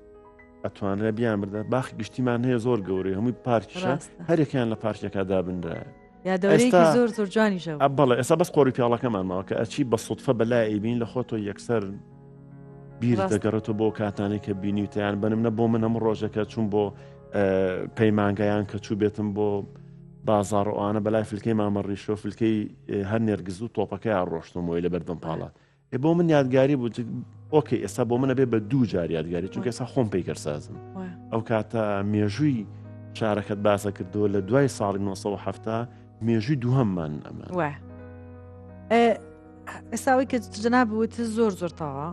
ئەتوانرێ بیان بردە باخی گشتیمان هەیە زۆر گەورەی هەمووی پارکیشە هەرێکیان لە پارکێکا دابنرایە یا دەورەیەکی زۆر زۆر جوانیشە بەڵێ ئێستا بەس قۆری پیاڵەکەمان ماوە کە ئەچی بە سوتفە بەلای ئەیبین لە خۆتۆ یەکسەر بیر دەگەڕێتەوە بۆ کاتانێک کە بینیوتیان بەنم نە بۆ من هەموو ڕۆژەکە چوون بۆ پەیمانگایان کە چوو بێتم بۆ بازاڕ ئەوانە بەلای فلکەی مامە ڕیشۆ فلکەی هەر نێرگز و تۆپەکەیان ڕۆشتمەوەی لە بەردەم پاڵات ئێ بۆ من یادگاری بوو ئۆکەی ئێستا بۆ منە بێ بە دوو جار یادگاری چونکە ئێستا خۆم پەیکەرسازم ئەو کاتە مێژووی شارەکەت باسە کردەوە لە دوای ساڵی 1970 مێژووی دووهەممان ئەمە ئێستاوی کە جەناب وت زۆر زۆر تەوا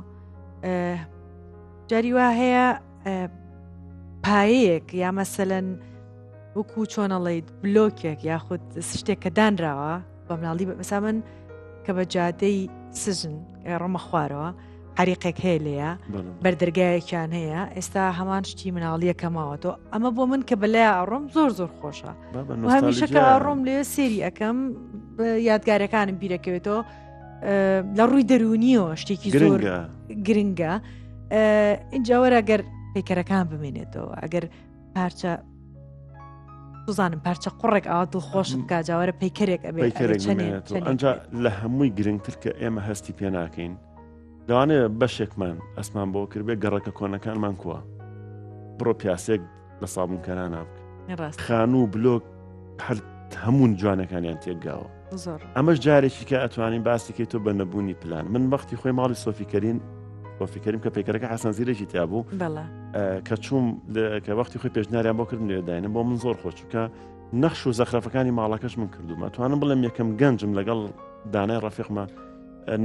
جاری وا هەیە پایەیەک یا مەسەەن وەکو چۆنەڵیت بلۆکێک یاخود شتێک کە دانراوە بە مناڵی مەسا من کە بە جادەی سژن ڕۆمە خوارەوە حریقێک هەیە لێە بەردەرگایەکیان هەیە ئێستا هەمان شتی مناڵیەکە ماوەتەوە ئەمە بۆ من کە بەلای ئەڕۆم زۆر زۆر خۆشە هەمیشە کە ئەڕۆم لێ سێری ئەەکەم یادگارەکانم بیرەکەوێتەوە لە ڕووی دەرونیەوە شتێکی زۆر گرنگە اینجا وەرە گەر پەیکەرەکان بمێنێتەوە ئەگەر پارچە سوزانم پارچە قوڕێک ئاوا دڵخۆشت بکا جاوەرە پەیکەرێک ئەبێ پەیکەرێک ئەنجا لە هەمووی گرنگتر کە ئێمە هەستی پێ ناکەین. لەوانەیە بەشێکمان ئەسمان بۆ کردبێ گەڕەکە کۆنەکانمان کووە بڕۆ پیاسێک لە سابوونکەرانە بکە خانوو بلۆک هەر هەموو جوانەکانیان تێکگاوە ئەمەش جارێکی کە ئەتوانین باسیکەی تۆ بە نەبوونی پلان من وەختی خۆی ماڵی سۆفیکەرین سۆفیکەریم کە پێکەرەکە حەسەن زیرێکی تیا بوو کە چوم کە وەختی خۆی پێشنیاریان بۆ کردم لێ داینم بۆ من زۆر خۆش چونکە نەخش و زەخرەفەکانی ماڵەکەش من کردومە توانم بڵێم یەکەم گەنجم لەگەڵ دانای ڕەفیقمە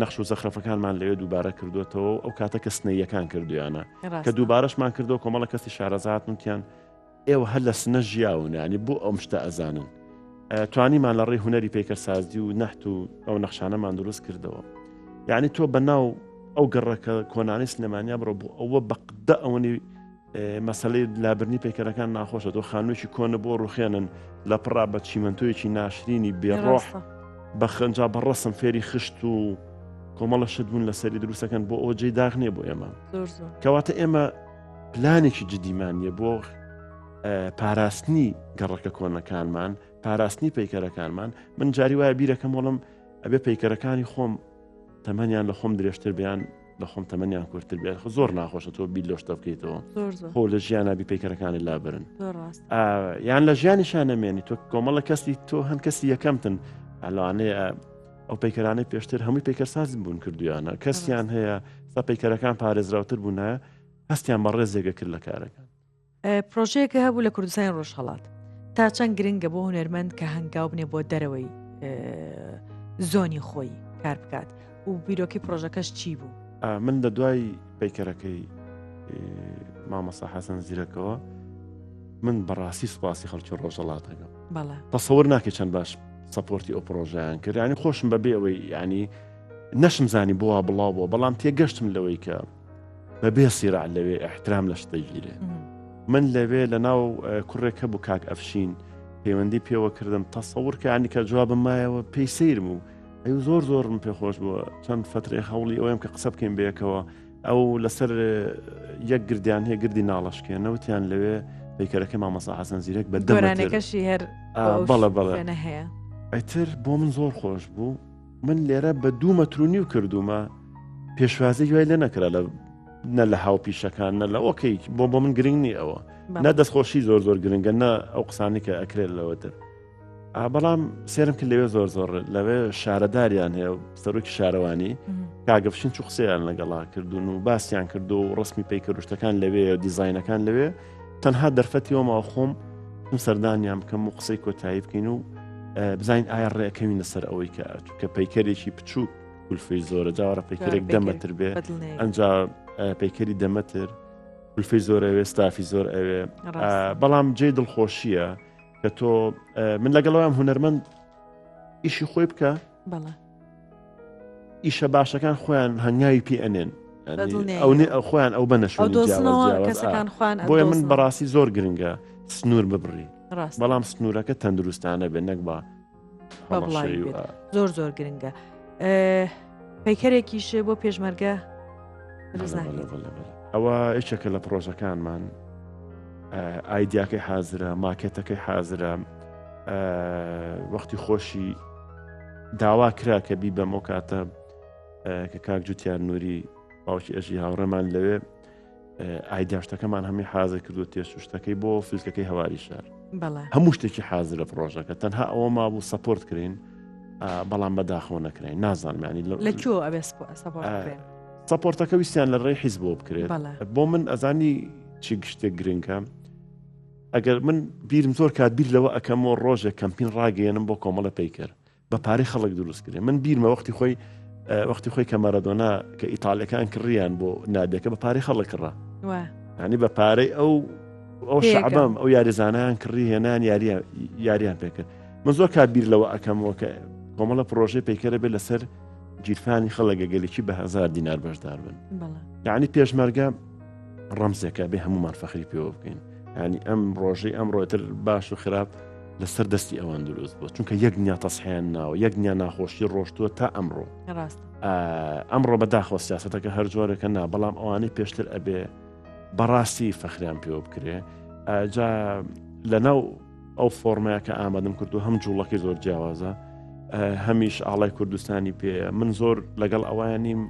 نەخش و زەخرەفەکانمان لەوێ دووبارە کردوێتەوە ئەو کاتە کە سنەیەکان کردویانە کە دووبارەشمان کردو کۆمەڵە کەسی شارەزات وتیان ئێوە هەر لە سنە ژیاون ینی بۆ ئەم شتە ئەزانن توانیمان لە ڕێی هونەری پەیکەرسازی و نەحت و ئەو نەخشانەمان دروست کردەوە یعنی تۆ بە ناو ئەو گەڕەکە کۆنانی سلێمانیا بڕۆ بۆ ئەوە بەقدە ئەوەنی مەسلەی لابرنی پەیکەرەکان ناخۆشە تۆ خانوویەکی کۆنە بۆ ڕوخێنن لە پڕا بە چیمەنتۆیەکی ناشرینی بێڕۆح بە خنجا بە ڕسم فێری خشت و کۆمەڵە شت بوون لەسەری دروستەکەن بۆ ئەو جێی داغ نییە بۆ ئێمە کەواتە ئێمە پلانێکی جدیمان نییە بۆ پاراستنی گەڕەکە کۆنەکانمان پاراستنی پەیکەرەکانمان من جاری وایە بیرەکەم وەڵم ئەبێ پەیکەرەکانی خۆم تەمەنیان لە خۆم درێژتر بیان لە خۆم تەمەنیان کورتتر بێت خۆ زۆر ناخۆشە تۆ بیر لەو شتە بکەیتەوە خۆ لە ژیانە بی پەیکەرەکانی لابرن یان لە ژیانیشان نەمێنی تۆ کۆمەڵە کەسی تۆ هەن کەسی یەکەمتن لەوانەیە ئەو پەیکەرانەی پێشتر هەمووی پەیکەرساز بوون کردویانە کەسیان هەیە سا پەیکەرەکان پارێزراوتر بوونە هەستیان بە ڕێزێگە کرد لە کارەکان. پرۆژەیەکە هەبوو لە کوردستانی ڕۆژهەڵات تا چەند گرنگە بۆ هونەرمەند کە هەنگاو بنێ بۆ دەرەوەی زۆنی خۆی کار بکات و بیرۆکی پرۆژەکەش چی بوو؟ من لە دوای پەیکەرەکەی مامۆستا حەسەن زیرەکەوە من بەڕاستی سوپاسی خەڵکی ڕۆژەڵاتەکەم تەسەور ناکەی چەند باش سەپۆرتی ئەو پرۆژیان کرد ینی خۆشم بەبێ ئەوەی ینی نەشم زانی بۆ بڵاو بووە بەڵام تێگەشتم لەوەی کە بەبێ سیرع لەوێ احترام لە شتە گیرێ من لەوێ لە ناو کوڕێک هەبوو کاک ئەفشین پەیوەندی پێوە کردم تەسەور کە ینی کە جوابم مایەوە پێی سەیرم و ئەو زۆر زۆرم پێخۆش بووە چەند فترێ هەوڵی ئەوەم کە قسە بکەین بەیەکەوە ئەو لەسەر یەک گردیان هەیە گردی ناڵەشکێنە وتیان لەوێ پەیکەرەکەی مامۆستا حەسەن زیرەک بە دەمەکەشی هەر بەڵێ بەڵێ هەیە ئەتر بۆ من زۆر خۆش بوو من لێرە بە دوو مەترونی و کردومە پێشوازی وای لێ نەکرا لە نە لە هاوپیشەکان نە لە ئۆکەی بۆ بۆ من گرنگ نی ئەوە نە دەستخۆشی زۆر زۆر گرنگە نە ئەو قسانی کە ئەکرێت لەوەتر بەڵام سێرم کرد لەوێ زۆر زۆر لەوێ شارەداریان هەیە و سەرۆکی شارەوانی کاگەفشین چ قسەیان لەگەڵا کردوون و باسییان کردو و ڕسمی پەیکەروشتەکان لەوێ و دیزینەکان لەوێ تەنها دەرفەتیەوە ماوە خۆم سەردانیان بکەم و قسەی کۆتایی بکەین و بزانین ئایا ڕێەکەوین لەسەر ئەوەی کە کە پەیکەرێکی بچووک کولفەی زۆرە جاوەرە پەیکەرێک دەمەتر بێ ئەجا پەیکەری دەمەتر کولفەی زۆر ئەوێ ستافی زۆر ئەوێ بەڵام جێ دڵخۆشیە کە تۆ من لەگەڵەوەم هونەرمەند ئیشی خۆی بکە ئیشە باشەکان خۆیان هەنگاوی پێ ئەنێن ئەو خۆیان ئەو بەنە بۆیە من بەڕاستی زۆر گرنگە سنوور ببڕی بەڵام سنوورەکە تەندروستانە بێ نەک بە زۆر زۆر گرنگە پەیکەرێکیش بۆ پێشمەرگە ئەوە یەکێکە لە پرۆژەکانمان ئایدیاکەی حازرە ماکێتەکەی حازرە وەختی خۆشی داوا کرا کە بیبەم ئەو کاتە کە کاک جوتیار نووری باوکی ئەژی هاوڕێمان لەوێ ئایداشتەکەمان هەمی حازر کردو تێسوشتەکەی بۆ فلکەکەی هەواری شار هەموو شتێکی حازرە پرۆژەکە تەنها ئەوە مابوو سەپۆرت کرین بەڵام بەداخەوە نەکرین نازانم ینی لە کوێ ئەبێ سەپۆرتەکە ویستیان لە ڕێی حیز بۆ بکرێت بۆ من ئەزانی چی گشتێک گرنگە ئەگەر من بیرم زۆر کات بیر لەوە ئەەکەمەوە ڕۆژێک کەمپین ڕاگەێنم بۆ کۆمەڵە پەیکەر بە پارەی خەڵک دروست کرێ من بیرمە وەختی خۆی وەختی خۆی کە مارادۆنا کە ئیتالیەکان کڕیان بۆ نادەکە بە پارەی خەڵک کڕا ینی بە پارەی ئەو ئەو شعبەم ئەو یاریزانیان کڕی هێنان یاریان یاریان پێکرد من زۆر کات بیر لەوە ئەەکەمەوە کە کۆمەڵە پرۆژەی پەیکەرە بێت لەسەر گیرفانی خەڵەگە گەلێکی بە هزار دینار بەشدار بن یعنی پێشمەرگە ڕەمزێکە بێ هەمومان فەخری پێوە بکەین ینی ئەم ڕۆژەی ئەم ڕۆتر باش و خراپ لەسەر دەستی ئەوان دروست بوو چونکە یەک دنیا تەسحیان ناوە یەک دنیا ناخۆشی ڕۆشتووە تا ئەمڕۆ ئەمڕۆ بەداخەوە سیاستەکە هەر جۆرەکە نا بەڵام ئەوانەی پێشتر ئەبێ بەڕاستی فەخریان پێوە بکرێ جا لەناو ئەو فۆرمەیە کە ئامادەم کردو هەم جوڵەکەی زۆر جیاوازە هەمیش ئاڵای کوردستانی پێ من زۆر لەگەڵ ئەویان نیم.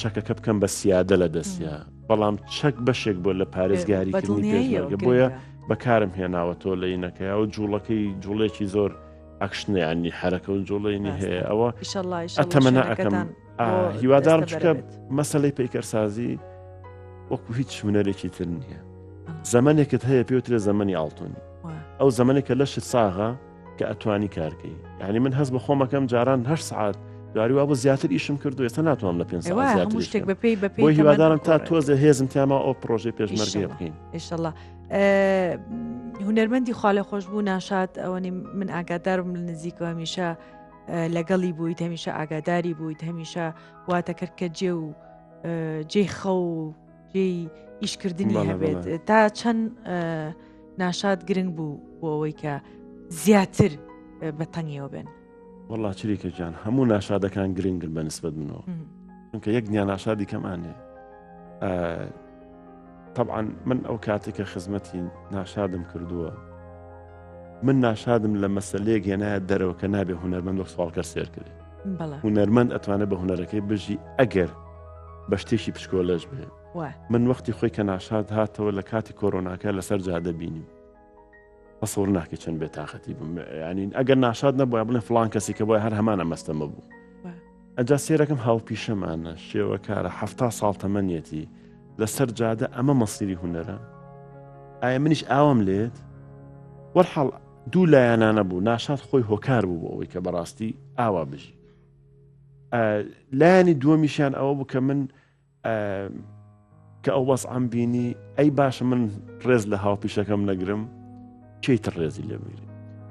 چەکەکە بکەم بە سیادە لە دەستیا بەڵام چەک بەشێک بۆ لە پارێزگاریکردنی پێشمەرگە بۆیە بەکارم هێناوە تۆ لە ینەکەی و جوڵەکەی جوڵێکی زۆر ئەکشنیانی حرەکە و جوڵێنی هەیە ئەوە ئەتەمەنا ئەەکەم هیوادارم چکە مەسلەی پەیکەرسازی وەکو هیچ هونەرێکی تر نییە زەمنێکت هەیە پێوترێ زەمەنی ئاڵتونی ئەو زەمنێکە لەشت ساغە کە ئەتوانی کارکەی یعنی من هەست بە خۆمەکەم جاران هە سعات جاری وا بۆ زیاتر ئیشم کردو ئێستا ناتوانم لە پێ ساعت شتێک بەپی بەپی بۆ هیوادارم تا تۆزێ هێزم تیاما ئەو پرۆژەی پێشمەرگەیە بکەین ئیشەڵا هونەرمەندی خوالێ خۆشببوو ناشاد ئەوەنی من ئاگادارم لە نزیکەوە هەمیشە لەگەڵی بوویت هەمیشە ئاگاداری بوویت هەمیشە واتە کرد کە جێ و جێی خەو جێی ئیشکردنی هەبێت تا چەند ناشاد گرنگ بوو بۆ ئەوەی کە زیاتر بە تەنگیەوە بێن. وەڵا چریکە گیان هەموو ناشادەکان گرنگن بە نسبەت منەوە چونکە یەک دنیا ناشادی کەمانێ طبعا من ئەو کاتێک کە خزمەتی ناشادم کردووە من ناشادم لە مەسلەیەک هێنایە دەرەوە کە نابێ هونەرمەند وەک سواڵکەر سێر کرێ هونەرمەند ئەتوانێت بە هونەرەکەی بژی ئەگەر بە شتێکی پشکۆلەش بێ من وەختی خۆی کە ناشاد هاتەوە لە کاتی کۆرۆناکە لەسەر جادە بینیم تەسەور ناکەی چەند بێتاقەتی بووم یعنی ئەگەر ناشاد نەبووە بڵێ فلان کەسی کە بۆی هەر هەمان ئەمەستەمە بوو ئەجا سێرەکەم هاوپیشەمانە شێوەکارە ه ساڵ تەمەنیەتی لەسەر جادە ئەمە مەسیری هوەرە ئایا منیش ئاوام لێت وەرحاڵ دوو لایەنانە بوو ناشاد خۆی هۆکار بوو بۆ ئەوەی کە بەڕاستی ئاوا بژی لایەنی دووەمیشیان ئەوە بوو کە من کە ئەو وەزعەم بینی ئەی باشە من ڕێز لە هاوپیشەکەم نەگرم کێی تر ڕێزی لێ بگری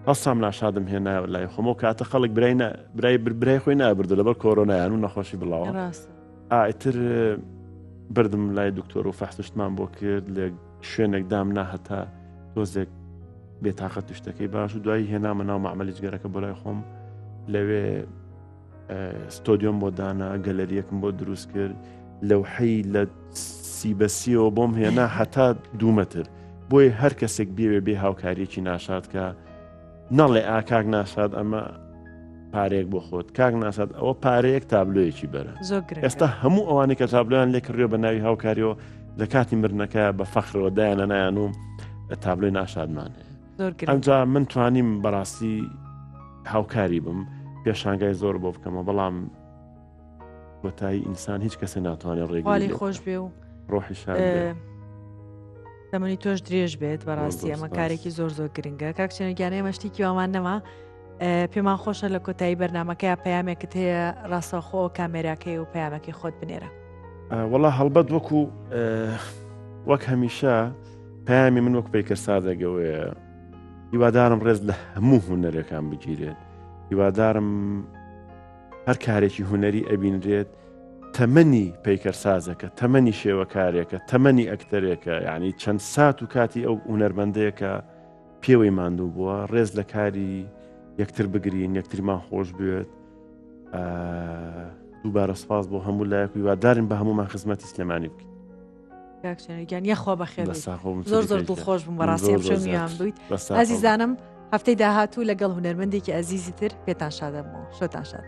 هەستام ناشادم هێنایەوە لای خۆمەوە کاتە خەڵک برای برای برای خۆی نابردو لەبەر کۆرۆنایان و نەخۆشی بڵاوە ئایتر بردم لای دکتۆر و فەحسشتمان بۆ کرد لە شوێنێک دام نا هەتا تۆزێک بێتاقەت شتەکەی باش و دوایی هێنامە ناو معمەلی جگەرەکە بۆ لای خۆم لەوێ ستۆدیۆم بۆ دانا گەلەریەکم بۆ دروست کرد لەوحەی لە سیبەسیەوە بۆم هێنا هەتا دوومەتر بۆیە هەر کەسێک بێوێ بێ هاوکاریەکی ناشاد کە نەڵێ ئاکاک ناشاد ئەمە پارێک بۆ خۆت کاک ناساد ئەوە پارەیەک تابلۆیەکی بەرە ئێستا هەموو ئەوانەی کە تابلۆیان لێ کڕیوە بە ناوی هاوکاریەوە لە کاتی مردنەکە بە فەخرەوە دایانە نایان و تابلۆی ناشادمان هەیە ئەجا من توانیم بەڕاستی هاوکاری بم پێشانگای زۆر بۆ بکەمەوە بەڵام کۆتایی ئینسان هیچ کەسێ ناتوانێت ڕێگەی خۆش بێ و ڕۆحی تەمەنی تۆش درێژ بێت بەڕاستی ئەمە کارێکی زۆر زۆر گرنگە کاک چێنگیان ئێمە شتێکی وامان نەما پێمان خۆشە لە کۆتایی بەرنمەکەی پەیامێکت هەیە ڕاستەخۆ کامێراکەی و پەیامەکەی خۆت بنێرە وەڵا هەڵبەت وەکو وەک هەمیشە پەیامی من وەک پەیکەرسازێک ئەوەیە هیوادارم ڕێز لە هەموو هونەرەکان بگیرێت هیوادارم هەر کارێکی هونەری ئەبینرێت تەمەنی پەیکەرسازەکە تەمەنی شێوەکارێکە تەمەنی ئەکتەرێکە یعنی چەند سات و کاتی ئەو هونەرمەندەیەکە پێوەی ماندوو بووە ڕێز لە کاری یەکتر بگرین یەکتریمان خۆش بوێت دووبارە سپاس بۆ هەموو لایەک هیوادارین بە هەمومان خزمەتی سلێمانی بکەین کاک چێنەر گیان یاخوا بەخێر زۆر زۆر دڵخۆش بووم بەڕاستی ئەم شەو میوان بوویت ئازیزانم هەفتەی داهاتوو لەگەڵ هونەرمەندێکی ئەزیزی تر پێتان شادەبمەوە شەوتان شاد.